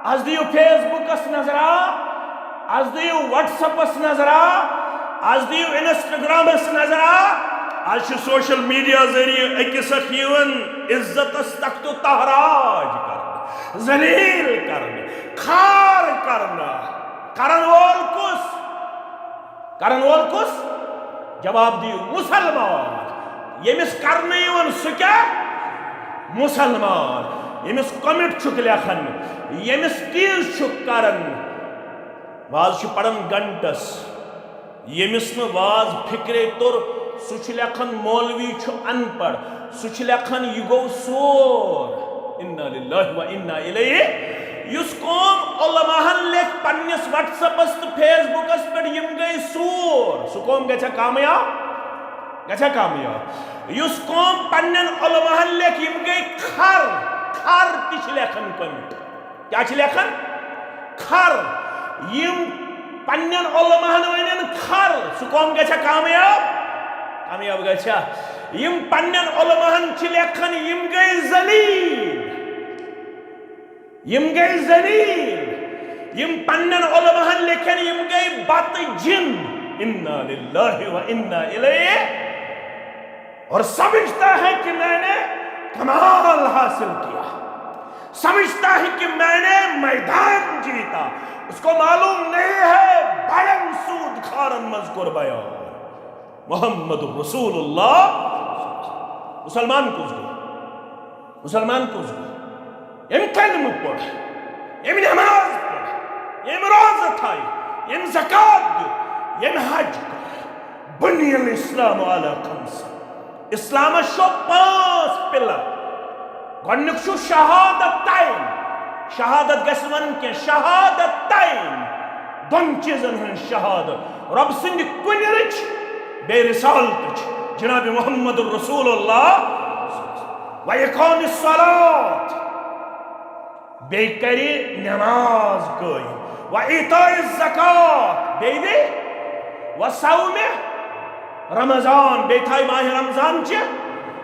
از دِیِو فیس بُکس نظرا، از دِیِو وٹس اپس نظرا، از دِیِو انسٹاگرامس نظرا۔ از چھُ سوشل میڈیا ذٔریعہٕ أکِس اکھ یِوان عزتس تخت و تاراج کرنہٕ، ذلیل کرنہٕ، خار کرنہٕ۔ کرن وول کُس؟ کرن وول کُس؟ جواب دِیِو، مسلمان۔ ییٚمِس کرنہٕ یِوان، سُہ کیٛاہ؟ مسلمان۔ ییٚمِس comment چھُکھ لیکھان، ییٚمِس tease چھُکھ کران، واز چھُ پران گھنٹس، ییٚمِس نہٕ واز فکرے توٚر، سُہ چھُ لیکھان مولوی چھُ ان پڑھ، سُہ چھُ لیکھان یہِ گوٚو سور۔ انا للہ و انا الیہ۔ یُس قوم علماہن لیکھ پننِس وٹس اپس تہٕ فیس بُکس پٮ۪ٹھ، یِم گٔے سور، سُہ قوم گژھِ کامیاب؟ گژھِ کامیاب؟ یُس قوم پننٮ۪ن علماہن لیکھ، یِم گٔے کھر، کھر تہِ چھِ لیکھان comment۔ کیٛاہ چھِ لیکھان؟ کھر۔ یِم پننٮ۪ن علماہن ونن کھر، سُہ قوم گژھِ کامیاب؟ کامیاب گژھِ۔ یِم پننٮ۪ن علماہن چھِ لیکھان، یِم گٔے ذلیل۔ یِم گٔے ذلیل۔ یِم پننٮ۪ن علماہن لیکھن، یِم گٔے بتہٕ جِن۔ انا للہ و انا الیہ۔ اور سمجھتا ہے کہ میں نے کمال حاصل کیا، سمجھتا ہے کہ میں نے میدان جیتا، اس کو معلوم نہیں ہے بڑن سود خارن منٛز کوٚر بیان محمد رسول اللہ۔ مسلمان کُس گوٚو؟ مسلمان کُس گوٚو؟ ییٚمۍ کلمہٕ پوٚر، ییٚمۍ نماز پٔر، ییٚمۍ روزٕ تھایہِ، ییٚمۍ زکات دیُت، ییٚمۍ حج کوٚر۔ بنی الاسلام علی خمس۔ اسلامس چھُ پانٛژھ pillar۔ گۄڈٕنیُک چھُ شہادتین۔ شہادت گژھِ نہٕ ونُن کینٛہہ، شہادتین۔ دۄن چیٖزن ہٕنٛز شہادت۔ رۄب سٕنٛدِ کُنہِ رٕچھ، بیٚیہِ رسالتٕچ، جناب محمد رسول اللہ۔ و اقام الصلاۃ۔ بیٚیہِ کرِ نماز قٲیِم، و ایتاء الزکات، بیٚیہِ دِ، و صومِ رمضان، بیٚیہِ تھایہِ ماہِ رمضان چہِ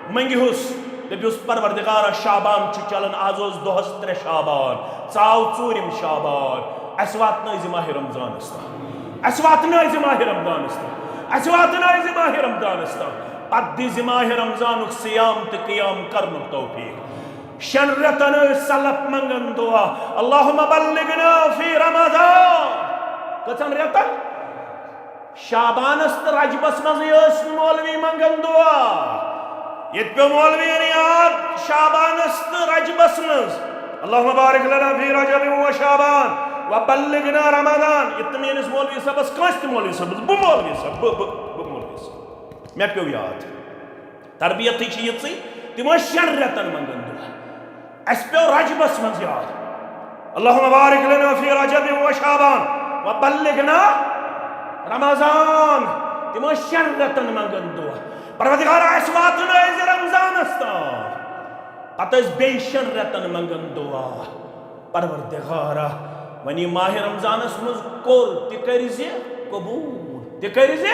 منٛگہِ ہُس، دٔپِوس، پروردگارا، شعبان چھُ چلان، از اوس دۄہس ترٛےٚ شعبان، ژاو ژوٗرِم شعبان، اسہِ واتنٲوزِ ماہِ رمضانس تام، اسہِ واتنٲوزِ ماہِ رمضانس تام، اسہِ واتنٲوزِ ماہِ رمضانس تام، پتہٕ دیٖزِ ماہِ رمضانُک صیام تہٕ قیام کرنُک توفیق۔ شٮ۪ن رٮ۪تن ٲسۍ سلف منٛگان دعا، اللہم بلغنا فی رمضان۔ کٔژن رٮ۪تن؟ شعبانس تہٕ رجبس منٛزٕے ٲسۍ نہٕ مولوی منٛگان دعا۔ ییٚتہِ پیوٚو مولوین یاد شعبانس تہٕ رجبس منٛز، اللہم بارک لنا فی رجب و شعبان و بلغنا رمضان۔ ییٚتہِ نہٕ میٲنِس مولوی صٲبس، کٲنٛسہِ تہِ مولوی صٲبس، بہٕ مولوی صٲب، بہٕ، بہٕ، بہٕ مولوی صٲب، مےٚ پیوٚو یاد۔ تربیتٕے چھِ یِژٕے، تِم ٲسۍ شٮ۪ن رٮ۪تن منٛگان دعا۔ اَسہِ پیوٚو رجبس منٛز یاد، اللہم بارک لنا فی رجب و شعبان و بلغنا رمضان۔ تِم ٲسۍ شٮ۪ن رٮ۪تن منٛگان دعا، پروردگارا، اَسہِ واتنٲوزِ رمضانس تام۔ پتہٕ ٲسۍ بیٚیہِ شٮ۪ن رٮ۪تن منٛگان دعا، پروردگارا، وۄنۍ یہِ ماہِ رمضانس منٛز کوٚر تہِ کٔرزِ قبوٗل، تہِ کٔرزِ۔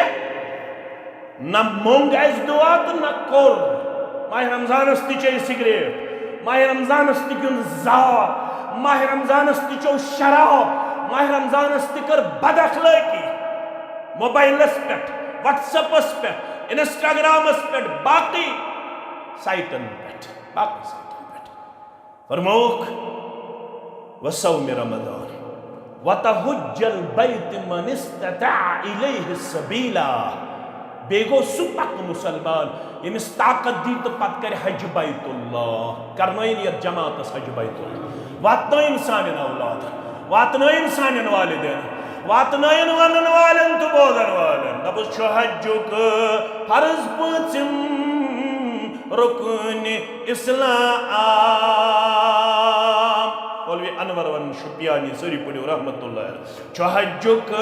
نہ مۄنگ اَسہِ دعا تہٕ نہ کوٚر۔ ماہِ رمضانس تہِ چیٚیہِ سگریٹ، ماہِ رمضانس تہِ گیُنٛد زار، ماہِ رمضانس تہِ چیوٚو شراب، ماہِ رمضانس تہِ کٔر بد اخلٲقی موبایلس پٮ۪ٹھ، وٹس ایپس پٮ۪ٹھ، انسٹاگرامس پٮ۪ٹھ، باقٕے سایٹن پٮ۪ٹھ، باقٕے سایٹن پٮ۪ٹھ۔ فرمووُکھ، "وصوم رمضان وتحج البیت من استطاع الیہ سبیلا۔" بیٚیہِ گوٚو سُہ پکہٕ مُسلمان، ییٚمِس طاقت دی تہٕ پتہٕ کرِ حج بیت اللہ، کرنٲیِن یتھ جماعتس حج بیت اللہ، واتنٲیِن سانٮ۪ن اولادن، واتنٲیِن سانٮ۪ن والدین، واتنٲیِن ونن والٮ۪ن تہٕ بوزن والٮ۪ن۔ دپُس، چھُ حجُک فرض پٲنٛژِم رُکُن اسلام۔ مولوی انور ون شپیانی، سٲری پٔرِو رحمت اللہ علیہ۔ چھُ حجُک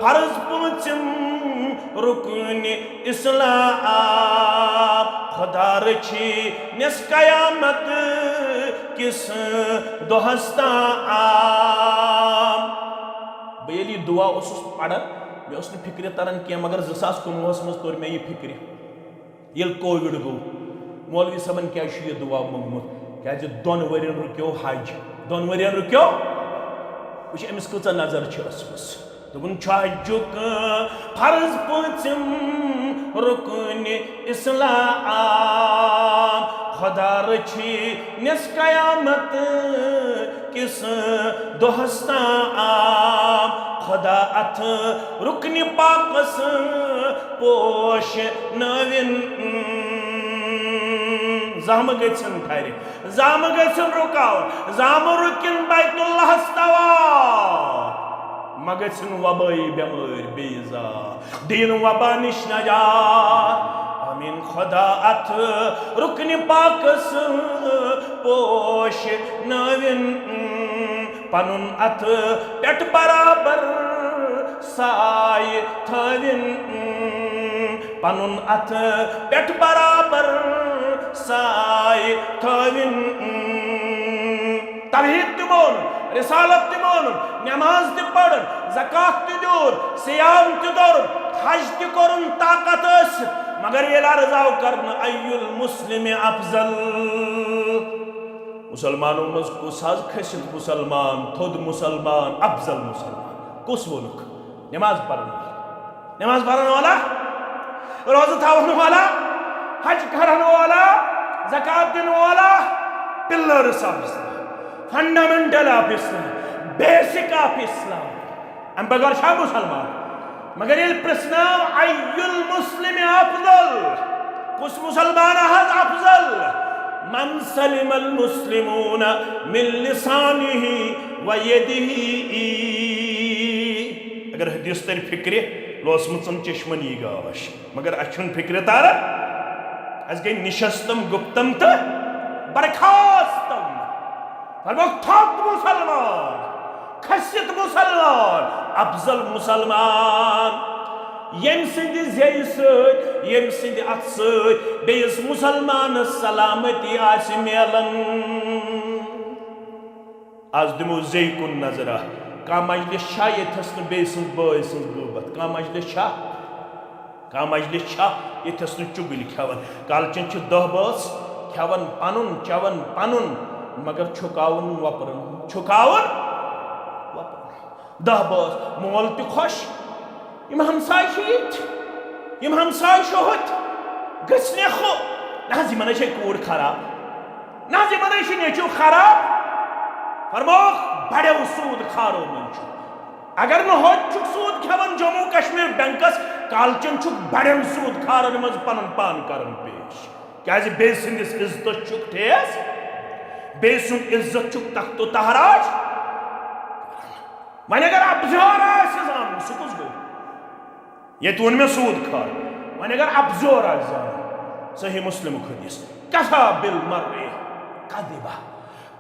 فرض پٲنٛژِم رُکُن اسلام۔ خدا رچھی نس قیامت کس دۄہس تام۔ بہٕ ییٚلہِ یہِ دُعا اوسُس پران، مےٚ اوس نہٕ فِکرِ تران کینٛہہ، مگر زٕ ساس کُنوُہس منٛز توٚر مےٚ یہِ فِکرِ۔ ییٚلہِ کووِڈ گوٚو، مولوی صٲبن کیٛازِ چھُ یہِ دُعا موٚنگمُت؟ کیٛازِ دۄن ؤرین رُکیو حج، دۄن ؤرین رُکیو۔ وٕچھ، أمِس کۭژاہ نظر چھِ ٲسمٕژ۔ دوٚپُن، چھُ حجُک فرض پٲنٛژِم رُکُن اسلام، خدا رچھی نس قیامت کس دۄہس تام۔ خدا اتھ رُکنہِ پاکس پوش نٲوِن۔ زامہٕ گٔژھِن ٹھرِ، زامہٕ گٔژھِن رُکاوُن، زامہٕ رُکِن بیت اللہس طواف۔ مہ گٔژھِن وبٲیی بٮ۪مٲرۍ بیٚیہِ زا، دِیِن وبا نِش نجات۔ آمیٖن۔ خدا اتھ رُکنہِ پاکس پوش نٲوِن، پنُن اتھ پٮ۪ٹھ برابر سایہِ تھٲوِن، پنُن اتھ پٮ۪ٹھ برابر سایہِ تھٲوِن۔ توحید تہِ مونُن، رسالت تہِ مونُن، نماز تہِ پرُن، زکوٰۃ تہِ دیُن، صیام تہِ دوٚرُن، حج تہِ کوٚرُن طاقت ٲسِتھ، مگر ییٚلہِ عرض آو کرنہٕ، ای المسلم افضل؟ مسلمانو منٛز کُس حظ کھسہِ مسلمان، تھوٚد مسلمان، افضل مسلمان؟ کُس ووٚنُکھ؟ نماز پرن والا، نماز پرن والا، روزٕ تھاون والا، حج کرن والا، زکات دِن والا، pillars of Islam، fundamental of Islam، basic of Islam۔ امہِ بغٲر چھا مسلمان؟ مگر ییٚلہِ پرژھناو، ای المسلم افضل؟ کُس مسلمان حظ افضل؟ من سلم المسلمون من لسانه و یده۔ اگر حدیث ترِ فکرِ، لوسمٕژن چشمن یی گاش، مگر اسہِ چھُنہٕ فکرِ تران۔ اسہِ گٔے نشستم گپتم تہٕ برخاستم۔ فرمووُکھ، تھوٚد مسلمان، کھٔسِتھ مسلمان، افضل مسلمان، ییٚمہِ سٕنٛدِ زیٚیہِ سۭتۍ، ییٚمہِ سٕنٛدِ اتھٕ سۭتۍ بیٚیِس مسلمانس سلامتی آسہِ میلان۔ از دِمو زیٚیہِ کُن نظرا۔ کانٛہہ مجلس چھا ییٚتھس نہٕ بیٚیہِ سٕنٛز بٲے سٕنٛز غٲبت؟ کانٛہہ مجلس چھا؟ کانٛہہ مجلس چھا ییٚتھس نہٕ چُگلۍ کھٮ۪وان؟ کالچن چھِ دَہ بٲژ، کھٮ۪وان پنُن، چٮ۪وان پنُن، مگر چھُکاوُن وۄپرُن، چھُکاوُن وۄپرُن۔ دَہ بٲژ، مول تہِ خۄش، یِم ہمساے چھِ یِتھۍ، یِم ہمساے چھِ ہُتھۍ، گٔژھۍ نٮ۪کھو۔ نہ حظ، یِمن ہے چھے کوٗر خراب، نہ حظ، یِمن ہے چھُ نیٚچو خراب۔ فرمووُکھ، بڑٮ۪و سوٗد خارو منٛز چھُ۔ اگر نہٕ ہوٚتہِ چھُکھ سوٗد کھٮ۪وان جموں کشمیر بینکس، کالچن چھُکھ بڑٮ۪ن سوٗد خارن منٛز پنُن پان کران پیش۔ کیازِ بیٚیہِ سٕنٛدِس عزتس چھُکھ ٹھیس، بیٚیہِ سُنٛد عزت چھُکھ تخت و تہراج۔ وۄنۍ اگر اپزیور آسہِ زانُن، سُہ کُس گوٚو؟ ییٚتہِ ووٚن مےٚ سوٗد خور۔ وۄنۍ اگر اپزیور آسہِ زانُن، صحیح مسلمُک حدیث، کفی بالمرء کذبا،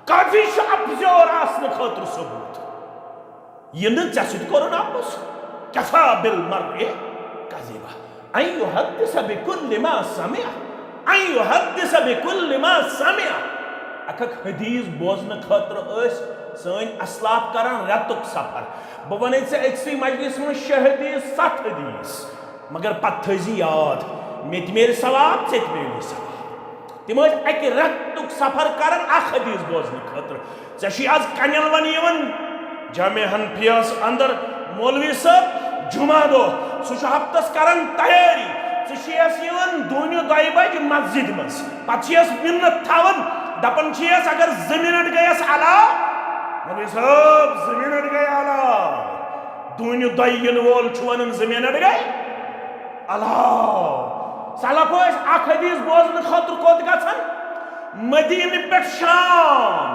کافی چھُ اپزیور آسنہٕ خٲطرٕ ثبوت۔ یہِ نہٕ ژےٚ سۭتۍ کوٚرُن اپُز۔ کفی بالمرء کذبا ان یحدث بکل ما سمع، ان یحدث بکل ما سمع۔ اکھ اکھ حدیث بوزنہٕ خٲطرٕ ٲسۍ سٲنۍ اسلاف کران رٮ۪تُک سفر۔ بہٕ وَنے ژےٚ أکسٕے مجلسہِ منٛز شےٚ حدیث، ستھ حدیث، مگر پتہٕ تھٲیزِ یاد، مےٚ تہِ میلہِ ثواب، ژےٚ تہِ میلی ثواب۔ تِم ٲسۍ اکہِ رٮ۪تُک سفر کران اکھ حدیث بوزنہٕ خٲطرٕ۔ ژےٚ چھُے از کنٮ۪ل ونہٕ یِوان جامع حنفیہس اندر مولوی صٲب جمعہ دۄہ، سُہ چھُ ہفتس کران تیٲری۔ ژٕ چھُیس یِوان دُہنہِ دۄیہِ بجہِ مسجد منٛز، پتہٕ چھُیس مِنت تھاوان، دپان چھُیس، اگر زٕ منٹ گٔیس علاوٕ، مولوی صٲب، زٕ منٹ گٔے علاوٕ، دُہنہِ دۄیہِ یِنہٕ وول چھُ ونان، زٕ منٹ گٔے علاوٕ۔ سلف ٲسۍ اکھ حدیث بوزنہٕ خٲطرٕ کوٚت گژھان؟ مدینہٕ پٮ۪ٹھ شام۔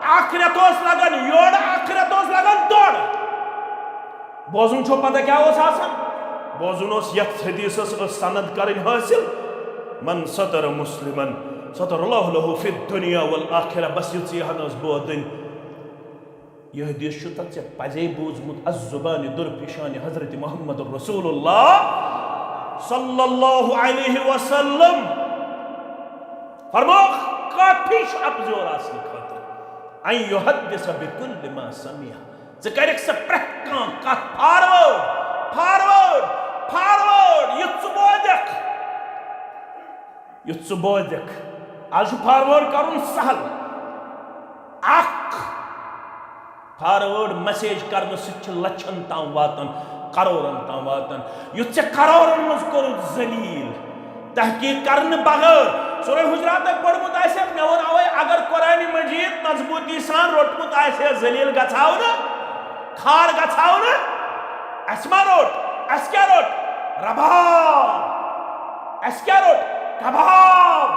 اکھ رٮ۪تھ اوس لگان یورٕ، اکھ رٮ۪تھ اوس لگان تورٕ۔ بوزُن چھو پتہ کیٛاہ اوس آسان؟ بوزُن اوس یتھ حدیثس ٲس سند کرٕنۍ حٲصِل، من ستر مسلمن ستر اللہ لہ فی الدنیا والآخرہ۔ بس یِژٕے ہن ٲس بوزٕنۍ۔ یہِ حدیث چھُ تَتھ ژےٚ پَزے بوٗزمُت، از زبانِ درپیشانِ حضرت محمد رسول اللہ صلی اللہ علیہ وسلم۔ فرمووُکھ، کافی چھُ اپزیور آسنہٕ خٲطرٕ، ان یحدث بکل ما سمع۔ ژٕ کَرکھ سۄ پرٛٮ۪تھ کانٛہہ کَتھ فاروٲرڈ، فاروٲرڈ، فاروٲرڈ، یُتھ ژٕ بوزکھ۔ یُتھ ژٕ بوزکھ۔ از چھُ فاروٲرڈ کرُن سہل۔ اکھ فاروٲرڈ میسیج کرنہٕ سۭتۍ چھِ لچھن تام واتان، کرورن تام واتان۔ یُتھ ژےٚ کرورن منٛز کوٚرُتھ ذلیل، تحقیق کرنہٕ بغٲر۔ سورہ حجراتَے پوٚرمُت آسہِ، مےٚ ووٚن اوے، اگر قرآن مجید مضبوٗطی سان روٚٹمُت آسہِ ہے، ذلیل گژھاو نہٕ، خار گژھاو نہٕ۔ اسہِ ما روٚٹ؟ اسہِ کیٛاہ روٚٹ؟ رباب۔ اسہِ کیٛاہ روٚٹ؟ کباب۔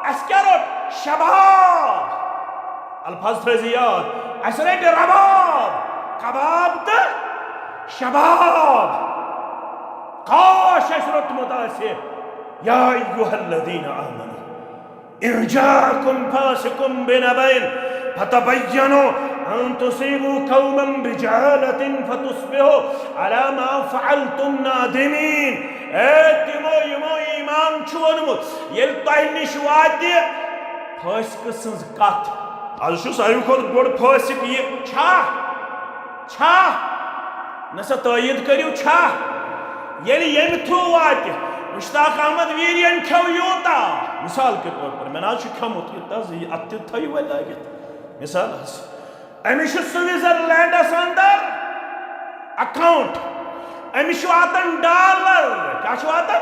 اسہِ کیٛاہ روٚٹ؟ شباب۔ الفاظ تھٲیزِ یاد۔ اسہِ رٔٹۍ رباب، کباب تہٕ شباب۔ کاش اسہِ روٚٹمُت آسہِ۔ یا ایھا الذین آمنوا ان جاءکم فاسق بنبأ فتبینوا ان تصیبوا قوما بجہالة فتصبحوا علی ما فعلتم نادمین۔ اے تِمو یِمو ایمان چھُ اوٚنمُت، ییٚلہِ تۄہہِ نِش واتہِ فٲسقہٕ سٕنٛز کتھ۔ از چھُ ساروی کھۄتہٕ بوٚڑ فٲسق یہِ۔ چھا؟ چھا؟ نہ سا تٲیید کٔرِو، چھا؟ ییٚلہِ ییٚمہِ تھرو واتہِ، مشتاق احمد ویرین کھیوٚو یوٗتاہ، مثال کے طور پر، مےٚ نہ حظ چھُ کھیوٚمُت یہِ، تہٕ حظ یہِ اتھ تہِ تھٲیِو وۄنۍ لٲگِتھ۔ مثال حظ، أمِس چھُ سوئٹزرلینڈس اندر اکاؤنٹ، أمِس چھُ واتان ڈالر، کیٛاہ چھُ واتان؟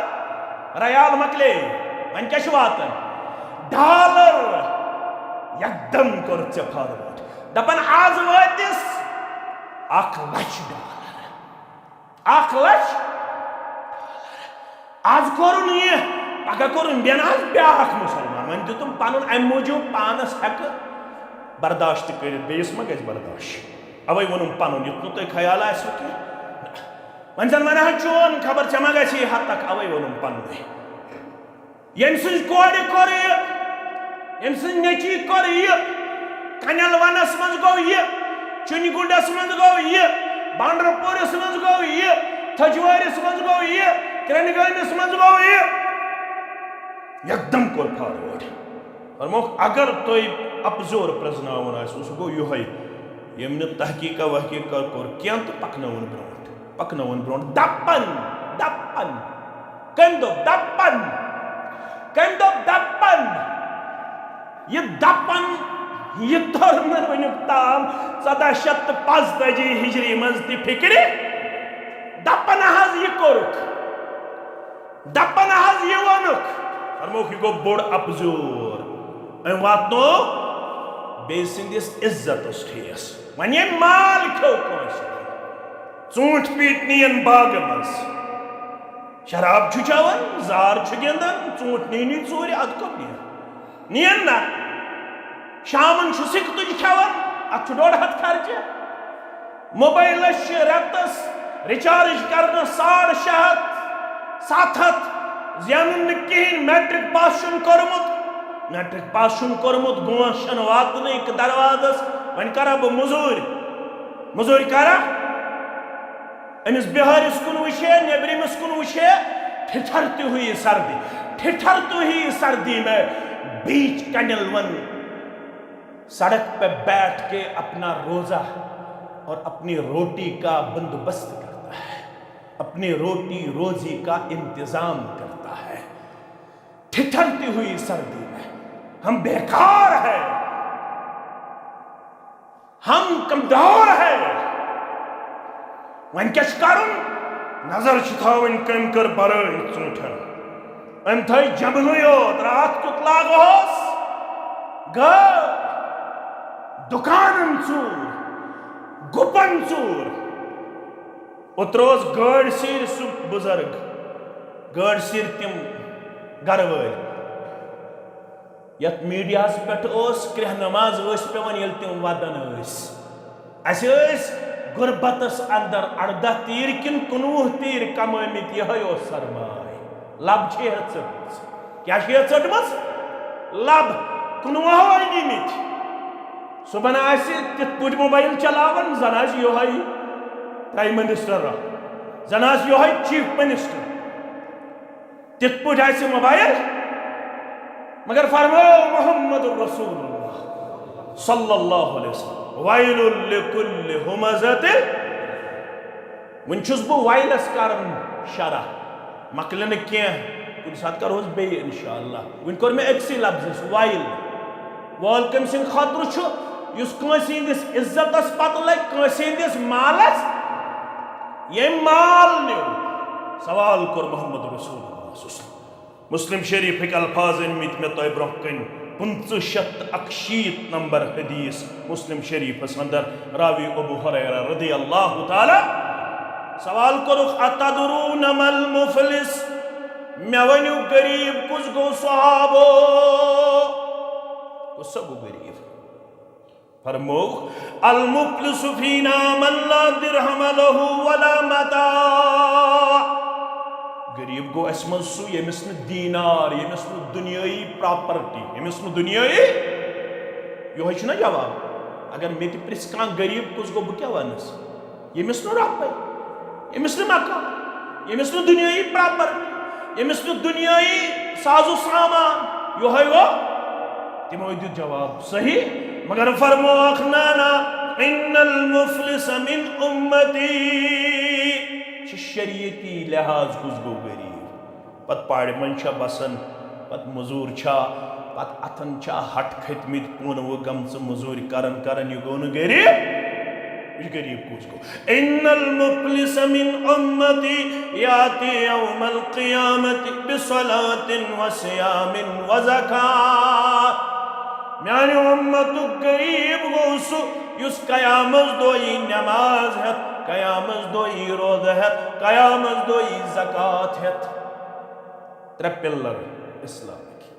ریال مۄکلے، وۄنۍ کیٛاہ چھُ واتان؟ ڈالر۔ یکدم کوٚر ژےٚ فاروٲرڈ، دپان آز وٲتِس اکھ لچھ ڈالر۔ اکھ لچھ۔ از کوٚرُن یہِ، پگاہ کوٚرُن بیٚیہِ نہ حظ بیٛاکھ مُسلمان۔ وۄنۍ دیُتُم پنُن، امہِ موٗجوٗب پانس ہٮ۪کہٕ برداشت کٔرِتھ، بیٚیِس ما گژھِ برداشت؟ اوے ووٚنُم پنُن، یُتھ نہٕ تۄہہِ خیال آسِوٕ کینٛہہ۔ وۄنۍ زن ونہٕ ہا چون خبر، ژےٚ ما گژھی ہتک، اوے ووٚنُم پننُے۔ ییٚمہِ سٕنٛزِ کورِ کوٚر یہِ، ییٚمہِ سٕنٛزِ نیٚچی کوٚر یہِ، کنٮ۪ل ونس منٛز گوٚو یہِ، چُنہِ گُنڈس منٛز گوٚو یہِ، بانڈر پوٗرِس منٛز گوٚو یہِ، تھجوٲرِس منٛز گوٚو یہِ، کرنگٲمِس منٛز گوٚو یہِ۔ یکدم کوٚر فاروٲرڈ۔ فرمووُکھ، اگر تۄہہِ اپزیور پرزناوُن آسہِ، سُہ گوٚو یِہوٚے۔ ییٚمۍ نہٕ تحقیٖقہ وحقیٖقہ کوٚر کینٛہہ تہٕ پکنٲوُن برونٛٹھ، پکنٲوُن برونٛٹھ۔ دپن، دپن، کٔمۍ دوٚپ دپن؟ کٔمۍ دوٚپ دپن؟ یہِ دپن، یہِ توٚر نہٕ وٕنیُک تام ژۄداہ شیٚتھ تہٕ پانٛژتٲجی ہجری منٛز تہِ فکرِ۔ دپن حظ یہِ کوٚرُکھ، دپن حظ یہِ ووٚنُکھ، فرمووُکھ، یہِ گوٚو بوٚڑ اپزیور۔ أمۍ واتنوو بیٚیہِ سٕنٛدِس عزتس ٹھیس۔ وۄنۍ ییٚمۍ مال کھیوٚو کٲنٛسہِ، ژوٗنٛٹھۍ پیٖٹۍ نِیَن باغہٕ منٛز، شراب چھُ چٮ۪وان، زار چھُ گِنٛدان، ژوٗنٛٹھۍ نی نی ژوٗرِ، اَدٕ کوٚت نِیَن؟ نِیَن نہ۔ شامَن چھُ سِکہٕ تُج کھٮ۪وان، اَتھ چھُ ڈۄڈ ہَتھ خرچہِ۔ موبایلَس چھِ رٮ۪تَس ریچارج کرنَس ساڑ شےٚ ہَتھ، سَتھ ہَتھ، زینُن نہٕ کِہیٖنۍ۔ میٹرک پاس چھُنہٕ کوٚرمُت، میٹرک پاس چھُنہٕ کوٚرمُت، گونٛژھ چھَنہٕ واتنٕے دروازَس۔ وۄنۍ کَرا بہٕ مٔزوٗرۍ؟ مٔزوٗرۍ کَرا؟ أمِس بِہٲرِس کُن وٕچھے، نیٚبرِمِس کُن وٕچھے، ٹھِٹھرتی ہوئی سردی، ٹھِٹھرتی ہوئی سردی میں بیچ کنڈل ون سڑک پہ بیٹھ کے اپنا روزہ اور اپنی روٹی کا بندوبست کرتا ہے، اپنی روٹی روزی کا انتظام کرتا ہے۔ ٹھٹھرتی ہوئی سردی میں ہم بیکار ہیں، ہم کمزور ہیں۔ وۄنۍ کیٛاہ چھُ کرُن؟ نظر چھِ تھاوٕنۍ کٔمۍ کٔر بَرٲے ژوٗنٛٹھٮ۪ن۔ أمۍ تھٲے جملٕے یوت، راتھ کیُتھ لاگہوس گٲڑۍ، دُکانَن ژوٗر، گُپَن ژوٗر۔ اوترٕ اوس گٲڑۍ سیٖر سُہ بُزرگ، گٲڑۍ سیٖر تِم گَرٕ وٲلۍ۔ یتھ میڈیاہس پٮ۪ٹھ اوس کرٛہنہٕ منٛز ٲسۍ پٮ۪وان ییٚلہِ تِم ودان ٲسۍ۔ اسہِ ٲسۍ غربتس اندر ارداہ تیٖر کِنہٕ کُنوُہ تیٖر کمٲومٕتۍ، یِہوٚے اوس سرمایہِ۔ لب چھِ ہیٚژمٕژ۔ کیٛاہ چھِ ہیٚژمٕژ؟ لب۔ کُنوُہ أنۍمٕتۍ۔ صُبحن آسہِ تِتھ پٲٹھۍ موبایل چلاوان، زن آسہِ یِہوٚے پرائم منسٹر، زن آسہِ یِہوٚے چیف منسٹر۔ تِتھ پٲٹھۍ آسہِ موبایل، مگر فرمٲو محمد رسول اللہ صلی اللہ علیہ وسلم، "ویل لکل ہمزۃ"۔ وۄنۍ چھُس بہٕ ویلس کران شرح، مۄکلہِ نہٕ کینٛہہ، کُنہِ ساتہٕ کرہوس بیٚیہِ انشاءاللہ۔ وۄنۍ کوٚر مےٚ أکسٕے لفظس ویل۔ وول کٔمۍ سٕنٛدِ خٲطرٕ چھُ؟ یُس کٲنٛسہِ ہٕنٛدِس عزتس پتہٕ لگہِ، کٲنٛسہِ ہٕنٛدِس مالس، ییٚمۍ مال نیوٗ، سوال کوٚر محمد رسول اللہ صلی اللہ علیہ وسلم۔ مسلم شریفٕکۍ الفاظ أنۍمٕتۍ مےٚ تۄہہِ برٛونٛہہ کَنہِ، پٕنٛژٕہ شیٚتھ تہٕ اَکشیٖتھ نمبر حدیث مسلم شریفس اندر، راوی ابو ہریرہ رضی اللہ تعالیٰ۔ سوال کوٚرُکھ، "اتدرون ما المفلس؟" مےٚ ؤنِو، غریب کُس گوٚو؟ صحابو، کُس سا گوٚو غریب؟ فرمووُکھ، "المفلس فینا من لا درہم لہ ولا متاع۔" غریب گوٚو اَسہِ منٛز سُہ، ییٚمِس نہٕ دینار، ییٚمِس نہٕ دُنیٲیی پراپرٹی، ییٚمِس نہٕ دُنیٲیی، یِہوٚے چھُنہ جواب۔ اگر مےٚ تہِ پرٛژھِ کانٛہہ، غریب کُس گوٚو، بہٕ کیٛاہ وَنس؟ ییٚمِس نہٕ رۄپَے، ییٚمِس نہٕ مکان، ییٚمِس نہٕ دُنیٲیی پراپرٹی، ییٚمِس نہٕ دُنیٲیی ساز و سامان، یِہوٚے گوٚو۔ تِمو دیُت جواب صحیح، مگر فرمووکھ، "نہ، نہ، ان المفلس من امتی"، چھِ شریعتی لحاظ کُس گوٚو غریب؟ پتہٕ پاڑِ منٛز چھا بسان، پتہٕ مٔزوٗر چھا، پتہٕ اتھن چھا ہٹھ کھٔتۍ مٕتۍ، پونہٕ وٕ گٔمژٕ مٔزوٗرۍ کران کران، یہِ گوٚو نہٕ غریب؟ یہِ غریب کُس گوٚو؟ ان المفلس من امتی یاتی یوم القیامت بصلاة وصیام وزکاة۔ میانہِ امتُک غریب گوٚو سُہ یُس قیامس دۄہ یی نماز ہٮ۪تھ، قیامس دۄہ یی روزٕ ہٮ۪تھ، قیامس دۄہ یی زکوٰۃ ہٮ۪تھ۔ ترٛےٚ پِلر اسلامٕکۍ۔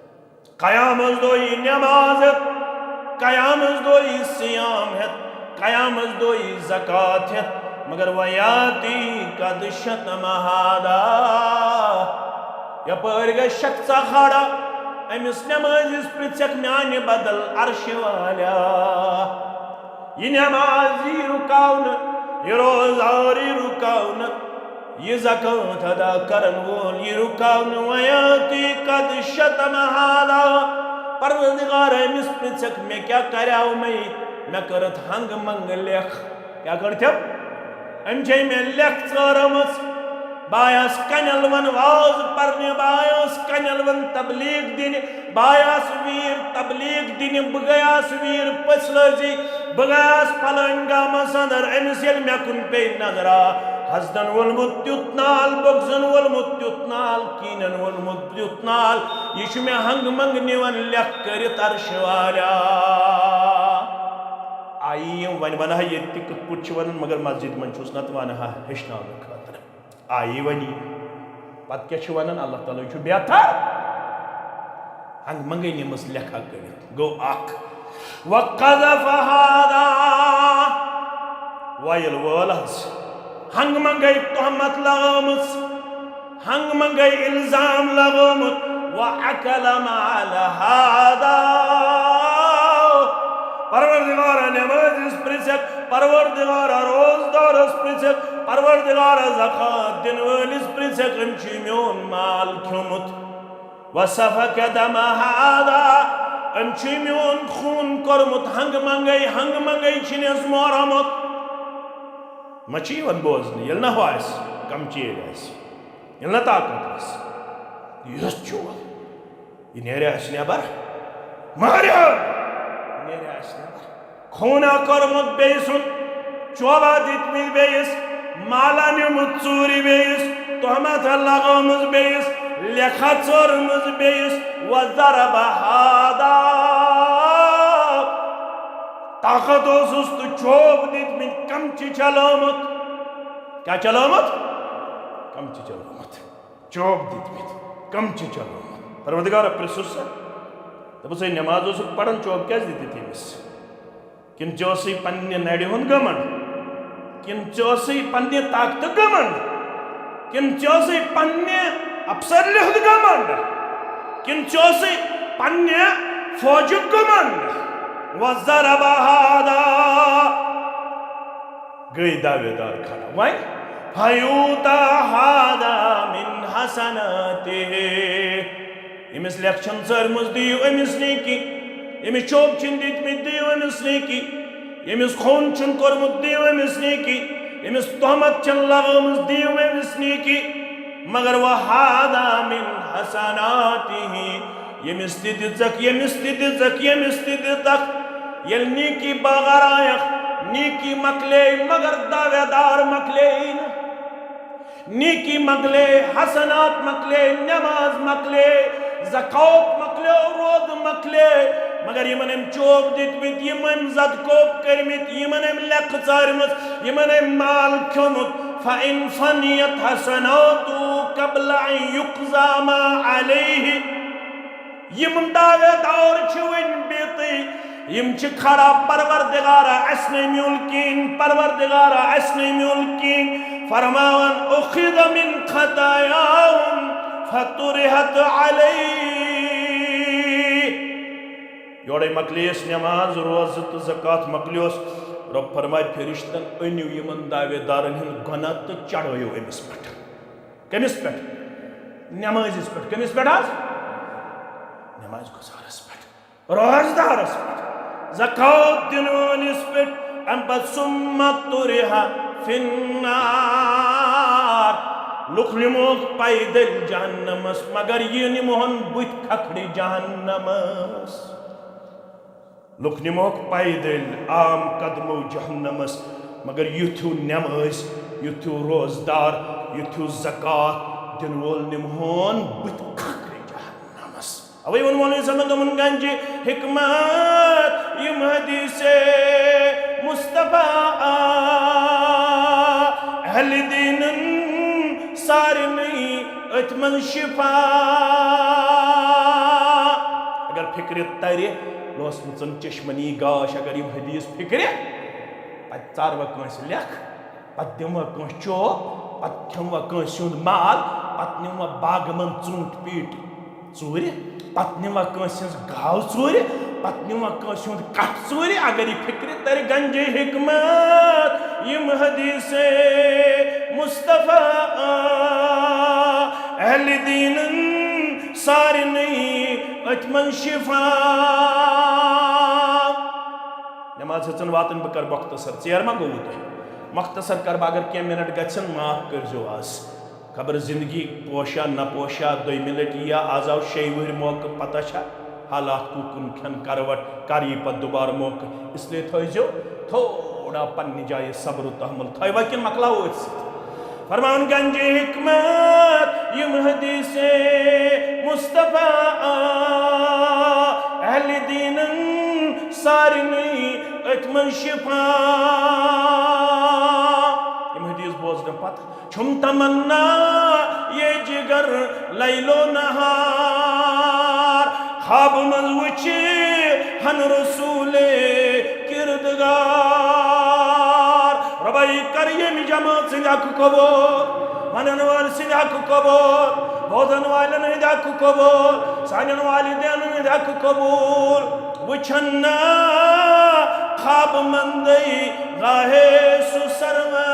قیامس دۄہ یی نماز ہٮ۪تھ، قیامس دۄہ یی صیام ہٮ۪تھ، قیامس دۄہ یی زکوٰۃ ہٮ۪تھ، مگر ویاتی قد شتم ہذا، یپٲرۍ گژھِ شخصا کھڑا، أمِس نمٲزِس پرٛژھکھ میانہِ بدل عرشہِ والیا۔ یہِ نماز یی رُکاونہٕ، یہِ روزدار یی رُکاونہٕ، یہِ زکوٰۃ ادا کرن وول یی رُکاونہٕ، ویاتی قد شتم ہذا۔ پروردگار، أمِس پرٛژھکھ، مےٚ کیٛاہ کریٛاو مےٚ یہِ؟ مےٚ کٔرٕتھ ہنٛگہٕ منٛگہٕ لیکھ۔ کیٛاہ کٔرتھم؟ أمۍ چھے مےٚ لیکھ ژٲرمٕژ۔ بہٕ آیاس کنٮ۪ل ون واز پرنہِ، بہٕ آیاس کنٮ۪ل ون تبلیغ دِنہِ، بہٕ آیاس ویر تبلیغ دِنہِ، بہٕ گٔیاس ویر پٔژھلٲزی، بہٕ گٔیاس فلٲنۍ گامس اندر۔ أمِس ییٚلہِ مےٚ کُن پیٚیہِ نظرا، حسدن وولمُت تیُتھ نال، بغضن وولمُت تیُتھ نال، کینن وولمُت تیُتھ نال، یہِ چھُ مےٚ ہنٛگہٕ منٛگہٕ نِوان لیکھ کٔرِتھ عرشہِ والیا۔ آیی یِم وۄنۍ ونہٕ ہا ییٚتہِ تہِ کِتھ پٲٹھۍ چھِ ونان، مگر مسجد منٛز چھُس نتہٕ ونہٕ ہا ہیٚچھناونہٕ خٲطرٕ۔ آیی وۄنۍ یہِ۔ پتہٕ کیٛاہ چھُ ونان؟ اللہ تعالیٰ چھُ بہتر۔ ہنٛگہٕ منٛگے نِمٕژ لیکھا کٔرِتھ۔ گوٚو اکھ۔ وقذف هذا۔ وۄنۍ ییٚلہِ وٲل حظ۔ ہنٛگہٕ منٛگے تہمت لگٲومٕژ۔ ہنٛگہٕ منٛگے الزام لگومُت، وَأَكَلَ مَالَ هَذَا۔ پروردگارا نمازِس پرژھکھ، پروردگارا روزدارس پرژھکھ، پروردگارا زکوٰۃ دِنہٕ وٲلِس پرژھکھ، أمۍ چھُ میون مال کھیوٚمُت۔ وَسَفَكَ دَمَ هَذَا۔ أمۍ چھُ میون خوٗن کوٚرمُت، ہنٛگہٕ منٛگے، ہنٛگہٕ منٛگے چھُنس مورمُت۔ ما چھُ یِوان بوزنہٕ، ییٚلہِ نہ ہُہ آسہِ، کمچیٖرۍ آسہِ۔ ییٚلہِ نہٕ طاقت آسہِ، یُس چوب، یہِ نیرِ اَسہِ نٮ۪بر، مارِ ہا، یہِ نیرِ اَسہِ نٮ۪بر۔ خوٗنا کوٚرمُت بیٚیہِ سُنٛد، چوبا دِتمٕتۍ بیٚیِس، مالا نیوٗمُت ژوٗرِ بیٚیِس، تہمتھا لگٲومٕژ بیٚیِس، لیکھا ژٲرمٕژ بیٚیِس، وضرب هذا۔ طاقت اوسُس تہٕ چوب دِتمٕتۍ، کمچہِ چلٲومٕژ۔ کیٛاہ چلٲومٕژ؟ کمچہِ چلٲومٕژ۔ چوب دِتمٕتۍ، کمچہِ چلٲومٕژ۔ پروردگارا پرٛژھُس سا، دوٚپُس، ہے، نماز اوسُکھ پران، چوب کیٛازِ دِتِتھ أمِس؟ کِنہٕ ژےٚ اوسُے پننہِ نرِ ہُنٛد گمنڈ؟ کِنہٕ ژےٚ اوسُے پننہِ طاقتُک گمنڈ؟ کِنہٕ ژےٚ اوسُے پننہِ افسر لیٚہُد گمنڈ؟ کِنہٕ ژےٚ اوسُے پننہِ فوجُک گمنڈ؟ وضرب هذا۔ گٔے دعویدار کھڑا۔ وۄنۍ، فیوتا هذا من حسناته۔ ییٚمِس لیکھ چھَن ژٲرمٕژ، دِیِو أمِس نیکی۔ ییٚمِس چوب چھِن دِتمٕتۍ، دِیِو أمِس نیکی۔ ییٚمِس خوٗن چھُن کوٚرمُت، دِیِو أمِس نیکی۔ ییٚمِس تہمت چھَن لگٲومٕژ، دِیِو أمِس نیکی۔ مگر وهذا من حسناته، ییٚمِس تہِ دِژکھ، ییٚمِس تہِ دِژکھ، ییٚمِس تہِ دِژکھ۔ ییٚلہِ نیکی باغار آیکھ، نیکی مۄکلے، مگر دعویدار مۄکلے نہٕ۔ نیکی مۄکلے، حسنات مۄکلے، نماز مۄکلے، زکوٰۃ مۄکلیو، روزٕ مۄکلے، مگر یِمن أمۍ چوب دِتمٕتۍ، یِم أمۍ زدکوب کٔرمٕتۍ، یِمن أمۍ لیکھٕ ژارمٕژ، یِمن أمۍ مال کھیوٚمُت، فإن فنيت حسناته قبل أن يقضى ما عليه۔ یِم دعویدار چھِ وٕنہِ بِہتٕے، یِم چھِ کھڑا، پروردگارا، اَسہِ نے میوٗل کِہیٖنۍ، پروردگارا، اَسہِ نے میوٗل کِہیٖنۍ۔ فرماوان، أخذ من خطاياهم فطرحت عليه۔ یورے مۄکلیس نماز، روزٕ تہٕ زکوٰۃ مۄکلیوس۔ رۄب فرمایہِ فرشتن، أنِو یِمن دعویدارن ہُنٛد گۄناہ تہٕ چڑھٲیِو أمِس پٮ۪ٹھ۔ کٔمِس پٮ۪ٹھ؟ نمازِس پٮ۪ٹھ۔ کٔمِس پٮ۪ٹھ حظ؟ نماز گُزارس پٮ۪ٹھ، روزدارس پٮ۪ٹھ، زکوٰۃ دِنہٕ وٲلِس پٮ۪ٹھ۔ اَمہِ پتہٕ ثم طرح فی النار۔ لُکھ نِموکھ پیدل جہنمس، مگر یہِ نِمہون بٕتھِ کھکھرِ جہنمس۔ لُکھ نِموکھ پیدل عام قدمو جہنمس، مگر یُتھ ہیوٗ نماز، یُتھ ہیوٗ روزدار، یُتھ ہیوٗ زکوٰۃ دِنہٕ وول نِمہون بٕتھِ کھکھرِ جہنمس۔ اوے ووٚن مولوی صٲبن، دوٚپُن، گنجہِ حکمت یِم حدیث مصطفیٰ آ، اہل دیٖنن سارنٕے أتھۍ منٛز شفا۔ اگر فکرِ ترِ، لوسمٕژن چشمن یی گاش، اگر یِم حدیث فکرِ، پتہٕ ژاروا کٲنٛسہِ لیکھ، پتہٕ دِموا کٲنٛسہِ چوب، پتہٕ کھٮ۪موا کٲنٛسہِ ہُنٛد مال، پتہٕ نِموا باغہٕ منٛز ژوٗنٛٹھۍ پیٖٹۍ ژوٗرِ، پتہٕ نِموا کٲنٛسہِ ہٕنٛز گاو ژوٗرِ، پتہٕ نِموا کٲنٛسہِ ہُنٛد کٹھ ژوٗرِ۔ اگر یہِ فکرِ ترِ، گنجہِ حکمت یِم حدیث مصطفیٰ آ، اہل دیٖنن سارنٕے أتھۍ منٛز شفا۔ آز ہیٚژٕن واتٕنۍ، بہٕ کَرٕ مۄختصر، ژیر ما گوٚوٕ تۄہہِ؟ مۄختصر کَرٕ بہٕ، اگر کینٛہہ مِنٹ گژھن، معاف کٔرۍزیو آز۔ خبر زندگی پوشا نہ پوشا، دوٚیمہِ لٹہِ یا آز آو شیٚیہِ وُہٕرۍ موقعہٕ، پتہ چھا حالات کُکُن کھٮ۪ن کروٹ، کر یی پتہٕ دُبارٕ موقعہٕ۔ اس لیے تھٲیزیو تھوڑا پننہِ جایہِ صبر و تحمل۔ تھٲیوا کِنہٕ مۄکلاوو أتھۍ سۭتۍ؟ فرماوان گنجِ حکمت یِم حدیث مصطفیٰ آ، اہل دینن سارنٕے أتھۍ منٛز شفا۔ یِم حدیث بوزنہٕ پتہٕ چھُم تمنا یہ جگر لیل و نہار، خواب منٛز وٕچھِ ہن رسول کردگار۔ رۄبا، یہِ کر ییٚمہِ جماعت سٕنٛدِ حق قبول، ونن وٲلۍ سٕنٛدِ حق قبول، بوزن والٮ۪ن ہٕنٛدِ حق قبول، سانٮ۪ن والدینن ہٕنٛدِ حق قبول۔ وٕچھن نا خواب مندے راہے سُہ سروان۔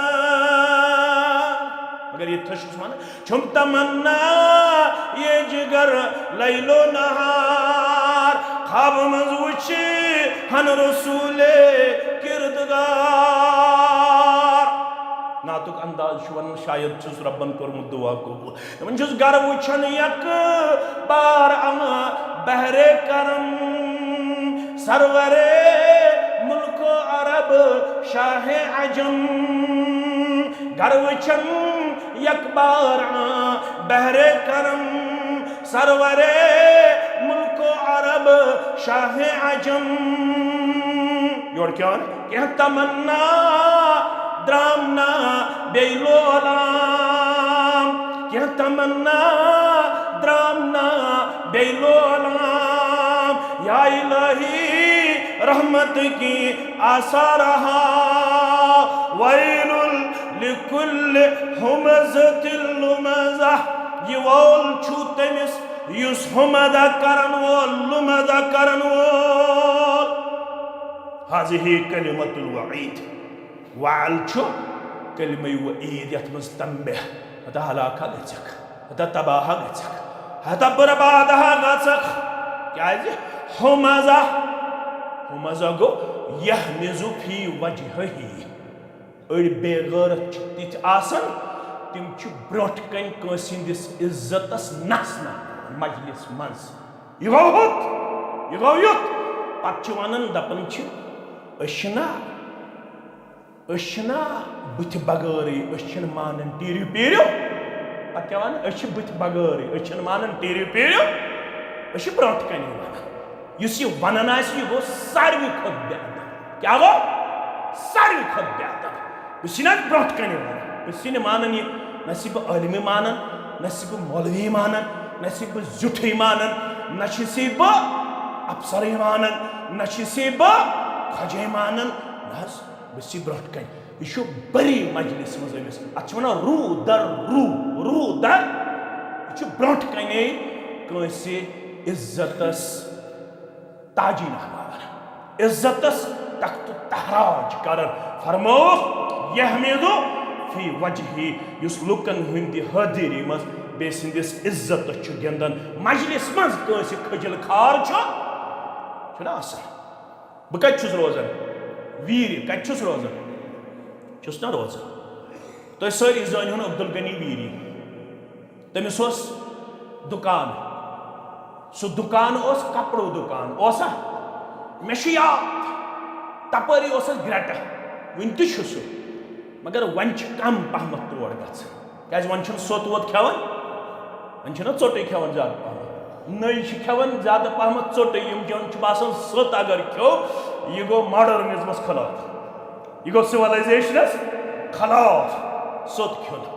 مگر یہِ تھٔج چھُس ونان، چھُم تمنا یہ جگر لیل و نہار، خواب منٛز وٕچھِ ہن رسول کردگار۔ نعتُک انداز چھُ ونان، شاید چھُس رۄبن کوٚرمُت دُعا قبول۔ دپان چھُس، گر وٕچھن یک بار اما بحر کرم، سرور ملک و عرب شاہ عجم۔ گر وٕچھن یک بار آ بحر کرم، سرور ملک و عرب شاہ عجم۔ یورٕ کیٛاہ وَنان؟ کینٛہہ تمنا درٛام نا بیٚیہِ لولام، کینٛہہ تمنا درٛام نا بیٚیہِ لولام۔ یا الہی رحمت کی آثار ہا، ویل لکل ہمزۃ لمزہ۔ یہِ وول چھُ تٔمِس یُس ہمزہ کرن وول، لمزہ کرن وول۔ هذه کلمۃ الوعید۔ وعل چھُ کلمہ وعید، یتھ منٛز تنبیہ، ہتا ہلاکہ گژھکھ، ہتا تباہ گژھکھ، ہتا بربادہ گژھکھ۔ کیازِ؟ ہمزہ، ہمزہ گوٚو یہمز فی وجہہ۔ أڑۍ بے غیرت چھِ تِتھۍ آسان، تِم چھِ برونٛٹھ کنہِ کٲنٛسہِ ہٕنٛدِس عزتس نس نہ مجلس منٛز۔ یہِ گوٚو ہُتھ، یہِ گوٚو یُتھ۔ پتہٕ چھِ ونان، دپان چھِ، أسۍ چھِنہ، أسۍ چھِنہ بٕتھِ بغٲرٕے، أسۍ چھِنہٕ مانان ٹیٖرِو پیٖرِو۔ پتہٕ کیٛاہ ونان؟ أسۍ چھِ بٕتھِ بغٲرٕے، أسۍ چھِنہٕ مانان ٹیٖرِو پیٖرِو، أسۍ چھِ برونٛٹھ کنہِ ونان۔ یُس یہِ ونان آسہِ، یہِ گوٚو ساروی کھۄتہٕ بے ادب۔ کیٛاہ گوٚو؟ ساروی کھۄتہٕ بے ادب۔ بہٕ چھُس نہٕ برونٛٹھ کنہِ ونان، بہٕ چھُس نہٕ مانان یہِ، نہ چھُس بہٕ عٲلمٕے مانان، نہ چھُس بہٕ مولوی مانان، نہ چھُس بہٕ زیُٹھٕے مانان، نہ چھُسے بہٕ افسرٕے مانان، نہ چھُسے بہٕ خۄجے مانان۔ نہ حظ، بہٕ چھُس برونٛٹھ کنہِ۔ یہِ چھُ بٔری مجلس منٛز أمِس، اتھ چھِ ونان روٗ در روٗ، روٗ در۔ یہِ چھُ برونٛٹھ کنے کٲنٛسہِ عزتس تاجی نہٕ ہاوان، عزتس تخت و تہراج کران۔ فرمووُکھ، یہمز فی وجہہ، یُس لُکن ہٕنٛدِ حٲضری منٛز بیٚیہِ سٕنٛدِس عزتس چھُ گِنٛدان، مجلس منٛز کٲنٛسہِ کھجل خار چھُ، چھُنہ آسان۔ بہٕ کتہِ چھُس روزان؟ ویٖرِ۔ کتہِ چھُس روزان؟ چھُس نہ روزان۔ تُہۍ سٲری زٲنۍ ہُن عبدالغنی ویٖری۔ تٔمِس اوس دُکان۔ سُہ دُکان اوس کپڑو دُکان، اوسا؟ مےٚ چھُ یاد، تپٲری اوس اَسہِ گرٛٹہٕ، وُنہِ تہِ چھُ سُہ، مگر وۄنۍ چھِ کم پہمتھ تور گژھان۔ کیٛازِ وۄنۍ چھُنہٕ سوٚت ووٚت کھٮ۪وان، وۄنۍ چھِنہ ژوٚٹٕے کھٮ۪وان زیادٕ پہمتھ۔ نٔے چھِ کھٮ۪وان زیادٕ پہمتھ ژوٚٹٕے، یِم زَن چھُ باسان سوٚت اگر کھیوٚو، یہِ گوٚو ماڈرنزمس خلاف، یہِ گوٚو سِولایزیشنس خلاف سوٚت کھیوٚن۔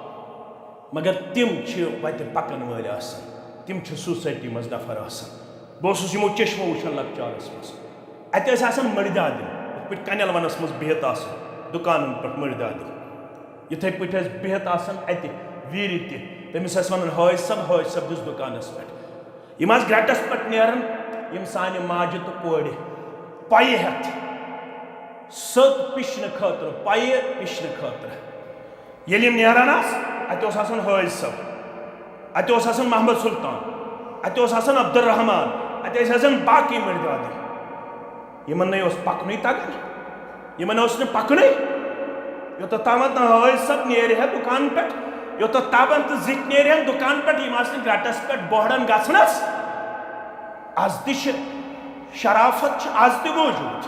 مگر تِم چھِ وتہِ پکن وٲلۍ آسان، تِم چھِ سوسایٹی منٛز نفر آسان۔ بہٕ اوسُس یِمو چشمو وٕچھان لۄکچارس منٛز۔ اتہِ ٲسۍ آسان مٔردِ آدم، یِتھ پٲٹھۍ کنٮ۪ل ونس منٛز بِہِتھ آسان، دُکانن پٮ۪ٹھ مٔردِ آدم۔ یِتھے پٲٹھۍ ٲسۍ بِہِتھ آسان اتہِ ویٖرِ تہِ۔ تٔمِس ٲسۍ ونان، حٲج صٲب، حٲج صٲب دِس دُکانس پٮ۪ٹھ۔ یِم آسہٕ گرٛٹس پٮ۪ٹھ نیران، یِم سانہِ ماجہِ تہٕ کورِ پۄیہِ ہٮ۪تھ، سٔت پِشنہٕ خٲطرٕ، پۄیہِ پِشنہٕ خٲطرٕ۔ ییٚلہِ یِم نیران آسہٕ، اَتہِ اوس آسان حٲج صٲب، اَتہِ اوس آسان محمد سلطان، اَتہِ اوس آسان عبدالرحمان، اَتہِ ٲسۍ آسان باقٕے مٔردِ آدم۔ یِمن نَے اوس پَکنُے تَگان۔ یِمن اوس نہٕ پکنُے، یوٚتتھ تامَتھ نہٕ حٲج صٲب نیرِ ہا دُکان پٮ۪ٹھ، یوٚتتھ تامَتھ تہٕ زِٹھۍ نیرِ ہن دُکان پٮ۪ٹھ، یِم آسہٕ نہٕ گرٹس پٮ۪ٹھ بوہڑن گژھنس۔ از تہِ چھِ شرافت چھِ از تہِ موجود۔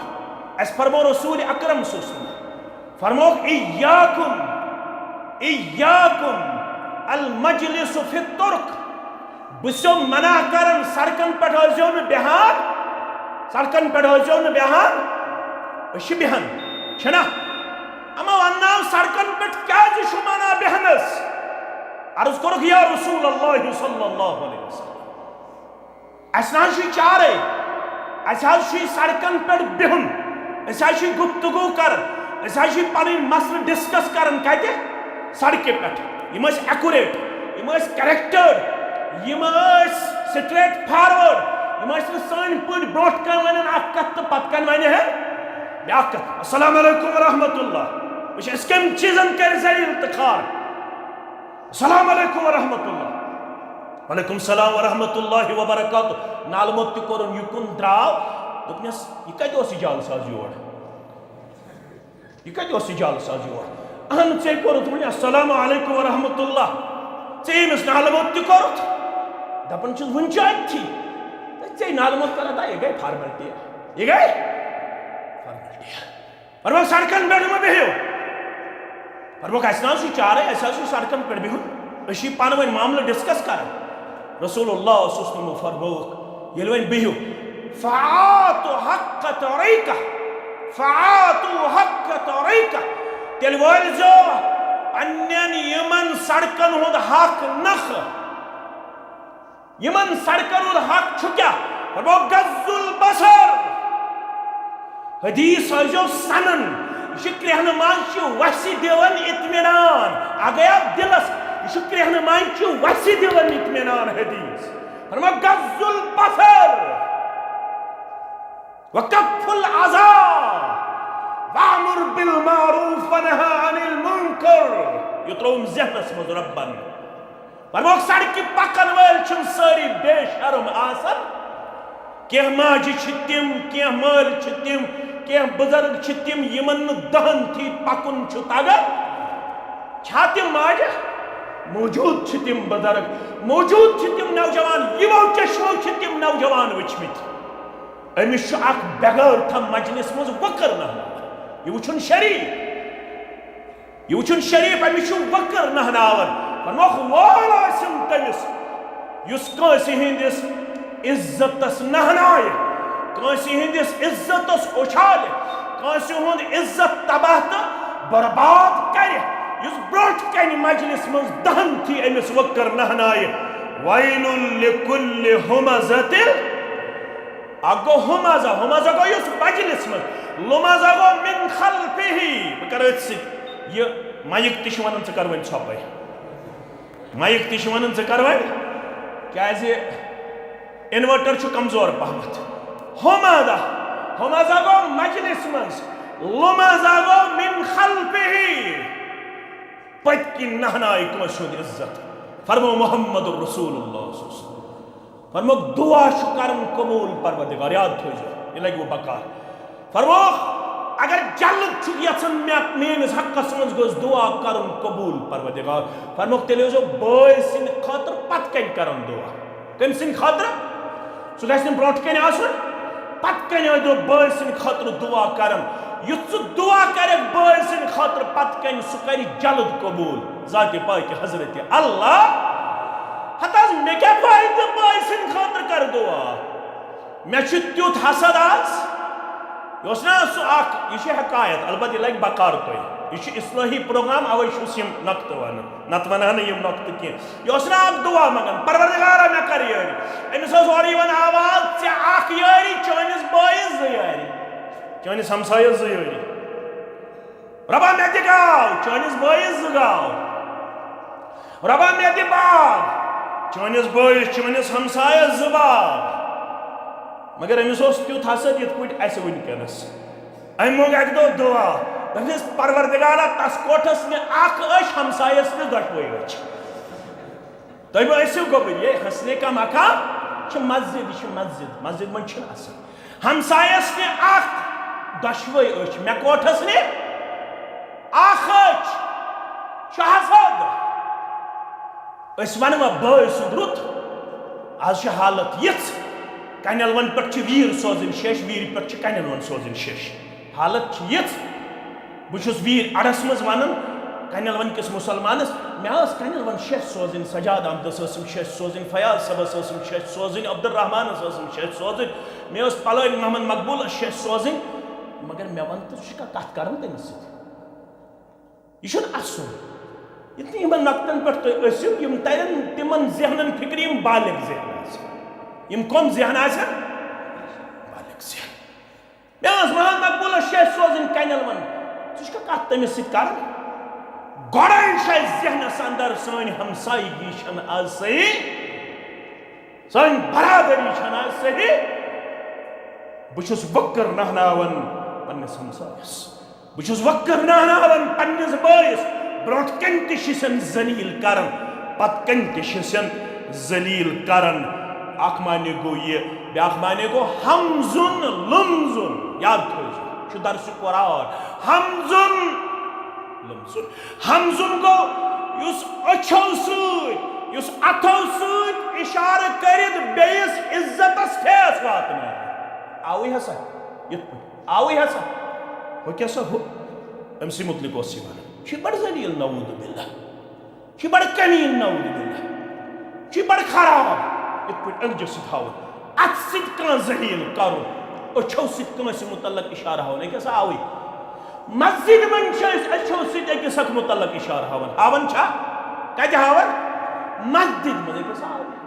اَسہِ فرموو رسول اکرم صلی اللہ علیہ وسلم، فرمووُکھ، "ایاکم، ایاکم المجلس فی الطرق۔" بہٕ چھُسو منع کران، سڑکن پٮ۪ٹھ ٲسۍزیو نہٕ بیہان، سڑکن پٮ۪ٹھ ٲسۍزیو نہٕ بیہان۔ أسۍ چھِ بیہان، چھِنا؟ اما ونناو سڑکن پٮ۪ٹھ کیازِ چھُ منع بیہنس؟ عرض کوٚرُکھ، یا رسول اللہ صلی اللہ علیہ وسلم، اَسہِ نہ حظ چھُے چارے، اَسہِ حظ چھُے سڑکن پٮ۪ٹھ بِہُن، أسۍ حظ چھِ گفتگو کران، أسۍ حظ چھِ پنٕنۍ مسلہٕ ڈسکس کران۔ کتہِ؟ سڑکہِ پٮ۪ٹھ۔ یِم ٲسۍ ایکوریٹ، یِم ٲسۍ کریکٹرڈ، یِم ٲسۍ سٹریٹ فارورڈ، یِم ٲسۍ نہٕ سٲنۍ پٲٹھۍ برونٛٹھ کَنہِ ونان اکھ کتھ تہٕ پتہٕ کَنہِ ونہِ ہے بیاکھ کتھ۔ السلام علیکم ورحمۃ اللہ۔ وٕچھ، أسۍ کَمہِ چیٖزن کرِ ذلیل تہٕ خوار۔ السلام علیکم ورحمۃ اللہ۔ وعلیکم السلام ورحمۃ اللہ وبرکاتہ۔ نالہٕ موٚت تہِ کوٚرُن، یہِ کُن درٛاو۔ دوٚپنَس، "یہِ کَتہِ اوس یہِ جالہٕ ساز یور؟ یہِ کَتہِ اوس یہِ جالہٕ ساز یور؟" اہن، ژےٚ کوٚرُتھ وۄنۍ السلام علیکم ورحمۃ اللہ۔ ژےٚ ییٚمِس نالہٕ موٚت تہِ کوٚرُتھ، دَپان چھُس، "وٕنہِ چھُ أتھی۔" تہٕ ژےٚ نالہٕ موٚت کَران، دا، یہِ گٔے فارملٹی۔ یہِ گٔے فارملٹی۔ فرمووُکھ، سڑکن پٮ۪ٹھ مہ بِہِو۔ فرمووُکھ، اَسہِ نہ حظ چھُ چارے، اَسہِ حظ چھُ سڑکن پٮ۪ٹھ بِہُن۔ أسۍ چھِ پانہٕ ؤنۍ معاملہٕ ڈسکس کران۔ رسول اللہ صلی اللہ علیہ وسلم فرمووُکھ، ییٚلہِ وۄنۍ بِہِو، فآتوا حق طریقہ، فآتوا حق طریقہ، تیٚلہِ وٲلۍزیو پننٮ۪ن یِمن سڑکن ہُنٛد حق نکھٕ۔ یِمن سڑکن ہُنٛد حق چھُ کیٛاہ؟ فرموو، غض البصر۔ حدیث ٲسۍزیو سنان۔ یہِ چھُ کرٛیٚہنہٕ منٛز چھُ وَسہِ دِوان اطمینان۔ اَ گٔیو دِلس، یہِ چھُ کرٛیٚہنہٕ منٛز چھُ وَسہِ دِوان اطمینان حدیث۔ فرموو، غض البصر۔ وکف الاذی وامر بالمعروف ونہی عن المنکر۔ یہِ ترٛووُم ذہنس منٛز رۄبن۔ فرمووُکھ، سڑکہِ پکن وٲلۍ چھِنہٕ سٲری بے شرم آسان۔ کینٛہہ ماجہِ چھِ تِم، کینٛہہ مٲلۍ چھِ تِم، کینٛہہ بُزرگ چھِ تِم، یِمن نہٕ دہن تھی پکُن چھُ تگان۔ چھا تِم ماجہِ؟ موجود چھِ تِم بُزرگ، موجود چھِ تِم نوجوان، یِمو چشمو چھِ تِم نوجوان وٕچھمٕتۍ۔ أمِس چھُ اکھ بے غیرتھا مجلس منٛز وٕکر نہناوان۔ یہِ وٕچھُن شریف، یہِ وٕچھُن شریف، أمِس چھُ وٕکر نہناوان۔ فرمووُکھ، وول ٲسِن تٔمِس، یُس کٲنٛسہِ ہٕنٛدِس عزتس نہنایہِ، کٲنٛسہِ ہٕنٛدِس عزتس اُچھالہِ، کٲنٛسہِ ہُنٛد عزت تباہ تہٕ برباد کرِ، یُس برونٛٹھ کنہِ مجلس منٛز دہن تھی أمِس وٕکر نہنایہِ۔ ویل لکل ہمزۃ۔ اکھ گوٚو ہمزہ، ہمزہ گوٚو یُس مجلس منٛز، لمزہ گوٚو من خلفہ۔ بہٕ کرٕ أتھۍ سۭتۍ یہِ مایِک تہِ چھِ وَنان، ژٕ کر وۄنۍ ژھۄپَے۔ مایِک تہِ چھِ وَنان، ژٕ کر وۄنۍ، کیٛازِ inverter چھُ کمزور پہمتھ۔ ہمزہ، ہمزہ گوٚو مجلس منٛز، لمزہ گوٚو من خلفہ۔ پٔتۍ کِنۍ نہنایہِ کٲنٛسہِ ہُنٛد عزت۔ فرموو محمد رسول اللہ صلی اللہ علیہ وسلم۔ فرمووُکھ، دعا چھُ کرُن قبول پروردگار، یاد تھٲیزیو، یہِ لگہِ وۄنۍ بکار۔ فرمووُکھ، اگر جلد چھُکھ یژھان مےٚ، میٲنِس حقس منٛز گوٚژھ دعا کرُن قبول پروردگار۔ فرمووُکھ، تیٚلہِ ٲسۍزیو بٲے سٕنٛدِ خٲطرٕ پتہٕ کنہِ کران دعا۔ کٔمۍ سٕنٛدِ خٲطرٕ؟ سُہ گژھِ نہٕ برونٛٹھ کنہِ آسُن، پتہٕ کنہِ ٲسۍزیو بٲے سٕنٛدِ خٲطرٕ دعا کران۔ یُتھ ژٕ دعا کرکھ بٲے سٕنٛدِ خٲطرٕ پتہٕ کنہِ، سُہ کرِ جلد قبول۔ ذاتِ پاکہِ حضرت اللہ۔ ہتہٕ حظ، مےٚ کیٛاہ فٲیدٕ بٲے سٕنٛدِ خٲطرٕ کرٕ دعا؟ مےٚ چھُ تیُتھ حسد آز۔ یہِ اوس نہ سُہ اکھ، یہِ چھِ حکایت، البتہ یہِ لگہِ بکار تۄہہِ۔ یہِ چھُ اصلٲحی پروگرام، اوے چھُس یِم نۄقطہٕ ونان، نتہٕ ونہٕ ہا نہٕ یِم نۄقطہٕ کینٛہہ۔ یہِ اوس نہ اکھ دعا منگان، پروردگارا مےٚ کر یٲری۔ أمِس ٲس اورٕ یِوان آواز، ژےٚ اکھ یٲری، چٲنِس بٲیِس زٕ یٲری، چٲنِس ہمسایس زٕ یٲری۔ رۄبا مےٚ تہِ گاو، چٲنِس بٲیِس زٕ گاو۔ رۄبا مےٚ تہِ باغ، چٲنِس بٲیِس، چٲنِس ہمسایس زٕ باغ۔ مگر أمِس اوس تیُتھ حسد یِتھ پٲٹھۍ اَسہِ وٕنکیٚنس۔ أمۍ مۄنگ اَکہِ دۄہ دُعا، دوٚپنَس، "پروردگارا، تَس کوٹھَس مےٚ اَکھ أچھ، ہمسایَس تہِ دۄشوَے أچھ۔" تُہۍ مہ ٲسِو گوٚبٕرۍ، یے حسنہِ کا مقام چھِ مسجد، یہِ چھِ مسجد، مسجد منٛز چھِنہٕ اَصٕل۔ ہمسایَس تہِ اَکھ، دۄشوے أچھ، مےٚ کوٹھس نہِ اکھ أچھ، چھُ حسد۔ أسۍ ونوا بٲے سُنٛد رُت؟ از چھِ حالت یِژھ، کنٮ۪ل ون پٮ۪ٹھ چھِ ویٖر سوزٕنۍ شیٚش، ویٖرِ پٮ۪ٹھ چھِ کنٮ۪ل ون سوزٕنۍ شیٚش۔ حالت چھِ یِژھ، بہٕ چھُس ویٖر اَڈَس منٛز وَنان، کنٮ۪ل وَن کِس مُسلمانَس، مےٚ ٲس کنٮ۪ل وَن شیٚش سوزٕنۍ، سجاد احمدَس ٲسٕم شیٚش سوزٕنۍ، فیاض صٲبَس ٲسٕم شیٚش سوزٕنۍ، عبدالرحمانَس ٲسٕم شیٚش سوزٕنۍ، مےٚ ٲس پلٲنۍ محمد مقبولَس شیٚش سوزٕنۍ، مگر مےٚ وَن تہٕ، ژٕ چھُکھا کَتھ کَران تٔمِس سۭتۍ؟ یہِ چھُنہٕ اَصٕل۔ یِتھ کٔنۍ یِمَن نۄقطَن پٮ۪ٹھ تُہۍ ٲسِو، یِم تَرن تِمَن ذہنَن فِکرِ، یِم بالغ ذہن آسن۔ یِم کۄم ذہن آسن؟ بالغ ذہن۔ مےٚ ٲس محمد مقبولس شیٚش سوزٕنۍ کنٮ۪ل ون۔ ژٕ چھُکھا کتھ تٔمِس سۭتۍ کران؟ گۄڈے چھُ اَسہِ ذہنس اندر، سٲنۍ ہمسایگی چھنہٕ از صحیح، سٲنۍ برادری چھنہٕ از صحیح۔ بہٕ چھُس وٕکر نہناوان پننِس ہمسایس۔ بہٕ چھُس وۄکر نہناوان پننِس بٲیِس، برونٛٹھ کنہِ تہِ چھِ سن ذلیل کران، پتہٕ کنہِ تہِ چھِ سن ذلیل کران۔ اکھ معنی گوٚو یہِ، بیٛاکھ معنی گوٚو ہمزُن لمزُن۔ یاد تھٲوزیو، یہِ چھُ درسِ قرآن۔ ہمزُن لمزُن۔ ہمزُن گوٚو یُس أچھو سۭتۍ، یُس اتھو سۭتۍ اشارٕ کٔرِتھ بیٚیِس عزتس ٹھیس واتناوِ۔ آوٕے ہسا یِتھ پٲٹھۍ۔ آوٕے ہسا۔ ہُہ کیٛاہ سا ہُہ؟ أمۍ سٕے مُتعلِق اوس یہِ وَنان۔ چھُ بَڑٕ ذلیٖل، نعوذ باللہ۔ چھُ بَڑٕ کمیٖن، نعوذ باللہ۔ چھُ بَڑٕ خراب۔ یِتھ پٲٹھۍ أنٛگجہِ سۭتۍ ہاوُن۔ اَتھٕ سۭتۍ کانٛہہ ذلیٖل کَرُن۔ أچھو سۭتۍ کٲنٛسہِ مُتعلق اِشارٕ ہاوُن۔ یہِ کیٛاہ سا آوٕے؟ مسجد منٛز چھِ أسۍ أچھو سۭتۍ أکِس اَکھ مُتعلق اِشارٕ ہاوان۔ ہاوان چھا؟ کَتہِ ہاوان؟ مسجد منٛز۔ یہِ کیٛاہ سا آوٕے؟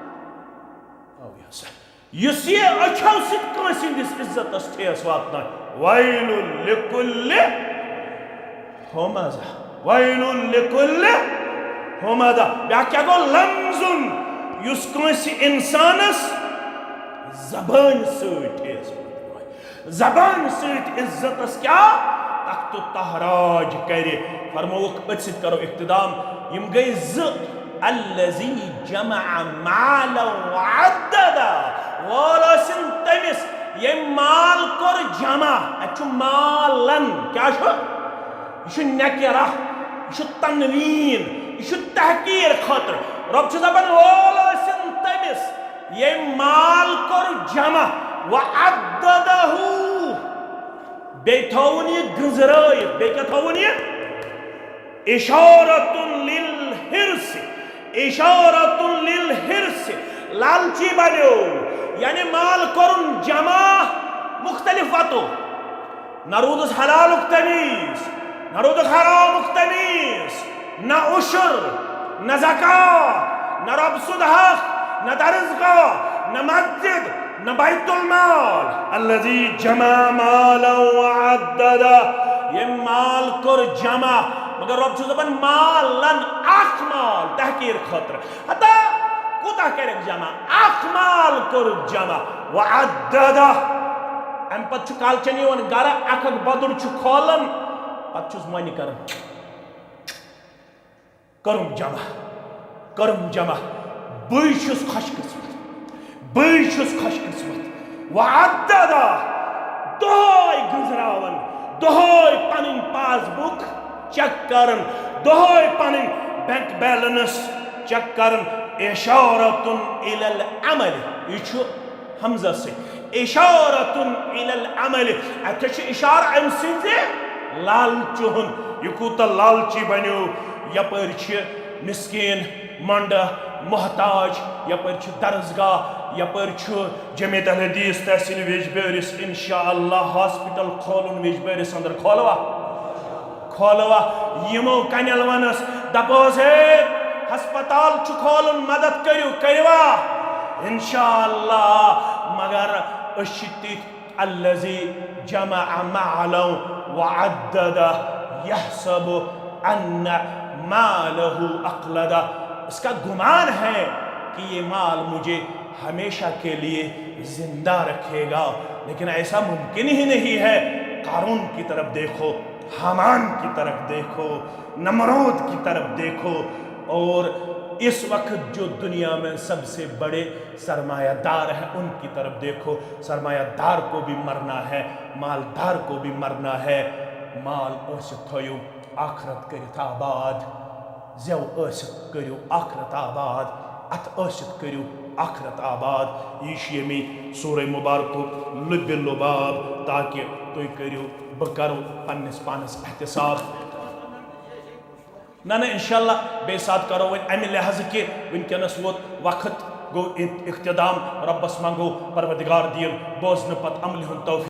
آوٕے ہسا۔ یُس یہِ أچھو سۭتۍ کٲنٛسہِ ہٕنٛدِس عزتس ٹھیس واتناوِ، ویل لکل ہمزہ، ویل لکل ہمزہ۔ بیٛاکھ کیٛاہ گوٚو؟ لمزُن، یُس کٲنٛسہِ اِنسانس زبٲنۍ سۭتۍ ٹھیس واتناوِ، زبانہِ سۭتۍ عزتس کیٛاہ تخت و تاراج کرِ۔ فرمووُکھ، أتھۍ سۭتۍ کرو اختتام۔ یِم گٔے زٕ، الذی جمع مالا وعددا، وول ٲسِن تٔمِس ییٚمۍ مال کوٚر جمع۔ اَتہِ چھُ مالن، کیٛاہ چھُ؟ یہِ چھُ نکرہ، یہِ چھُ تنوین، یہِ چھُ تحقیر خٲطرٕ۔ رۄب چھُ دپان، وول ٲسِن تٔمِس ییٚمۍ مال کوٚر جمع، وعددہ، بیٚیہِ تھووُن یہِ گٔنزرٲیِتھ۔ بیٚیہِ کیٛاہ تھووُن یہِ؟ اشارۃ للحرص، اشارۃ للحرص، لالچی بنیو، یعنی مال کوٚرُن جمع مختلف وتو۔ نہ روٗدُس حلالُک تمیٖز، نہ روٗدُکھ حرامُک تمیٖز، نہ عشر، نہ زکوٰۃ، نہ رۄب سُنٛد حق، نہ درسگاہ، نہ مسجد، نہ بیت المال۔ الذی جمع مالا وعددہ، ییٚمۍ مال کوٚر جمع، مگر رۄب چھُ دَپان مالن، اکھ مال تحقیر خٲطرٕ۔ ہتا کوٗتاہ کَرٮ۪کھ جمع؟ اکھ مال کوٚرُکھ جمع۔ وعددہ۔ اَمہِ پتہٕ چھُ کالچن یِوان گرٕ، اکھ اکھ بدُر چھُ کھولان، پتہٕ چھُس مۄنہِ کران، کٔرٕم جمع، کٔرٕم جمع۔ بٕے چھُس خۄش قسمت، بٕے چھُس خۄش قسمت۔ وعددہ، دۄہے گٔنزراوان، دۄہے پنٕنۍ پاس بُک چیک کران، دۄہے پنٕنۍ بینک بیلنس چیک کران۔ اشارۃ الی العمل، یہِ چھُ حمزہ سۭتۍ۔ اشارۃ الی العمل، اتھ چھُ اشارہ أمۍ سٕنٛزِ لالچہِ ہُنٛد۔ یہِ کوٗتاہ لالچی بنیو۔ یپٲرۍ چھِ مسکین، مۄنڈہ، محتاج، یپٲرۍ چھُ درسگاہ، یپٲرۍ چھُ جمعیت اہل حدیث تحصیل ویجبیٲرِس انشاءاللہ ہاسپٹل کھولُن ویجبیٲرِس اندر۔ کھولوا؟ کھولوا؟ یِمو کنٮ۪ل ونس دپوس، ہے، ہسپتال چھُ کھولُن، مدد کٔرِو، کٔرِوا؟ انشاءاللہ۔ مگر أسۍ چھِ تِتھۍ، الذی جمع مالا وعددہ یحسب ان مالہ اخلدہ۔ اس کا گمان ہے کہ یہ مال مجھے ہمیشہ کے لیے زندہ رکھے گا، لیکن ایسا ممکن ہی نہیں ہے۔ قارون کی طرف دیکھو، ہامان کی طرف دیکھو، نمرود کی طرف دیکھو، اور اس وقت جو دنیا میں سب سے بڑے سرمایہ دار ہیں، ان کی طرف دیکھو۔ سرمایہ دار کو بھی مرنا ہے، مالدار کو بھی مرنا ہے۔ مال ٲسِتھ تھٲیِو، آخرت کٔرِتھ آباد۔ زٮ۪و ٲسِتھ کٔرِو آخرت آباد، اَتھٕ ٲسِتھ کٔرِو آخرت آباد۔ یہِ چھِ ییٚمی سورہ مبارکُک لُبِ لُباب، تاکہِ تُہۍ کٔرِو، بہٕ کَرو پنٛنِس پانَس احتساب۔ نہ، نہ، انشاءاللہ بیٚیہِ ساتہٕ کرو وۄنۍ امہِ لحاظہٕ کہِ وٕنکیٚنس ووت وقت، گوٚو اختتام۔ رۄبس منٛگو پروردگار دِیِن بوزنہٕ پتہٕ عملہِ ہُنٛد توفیق۔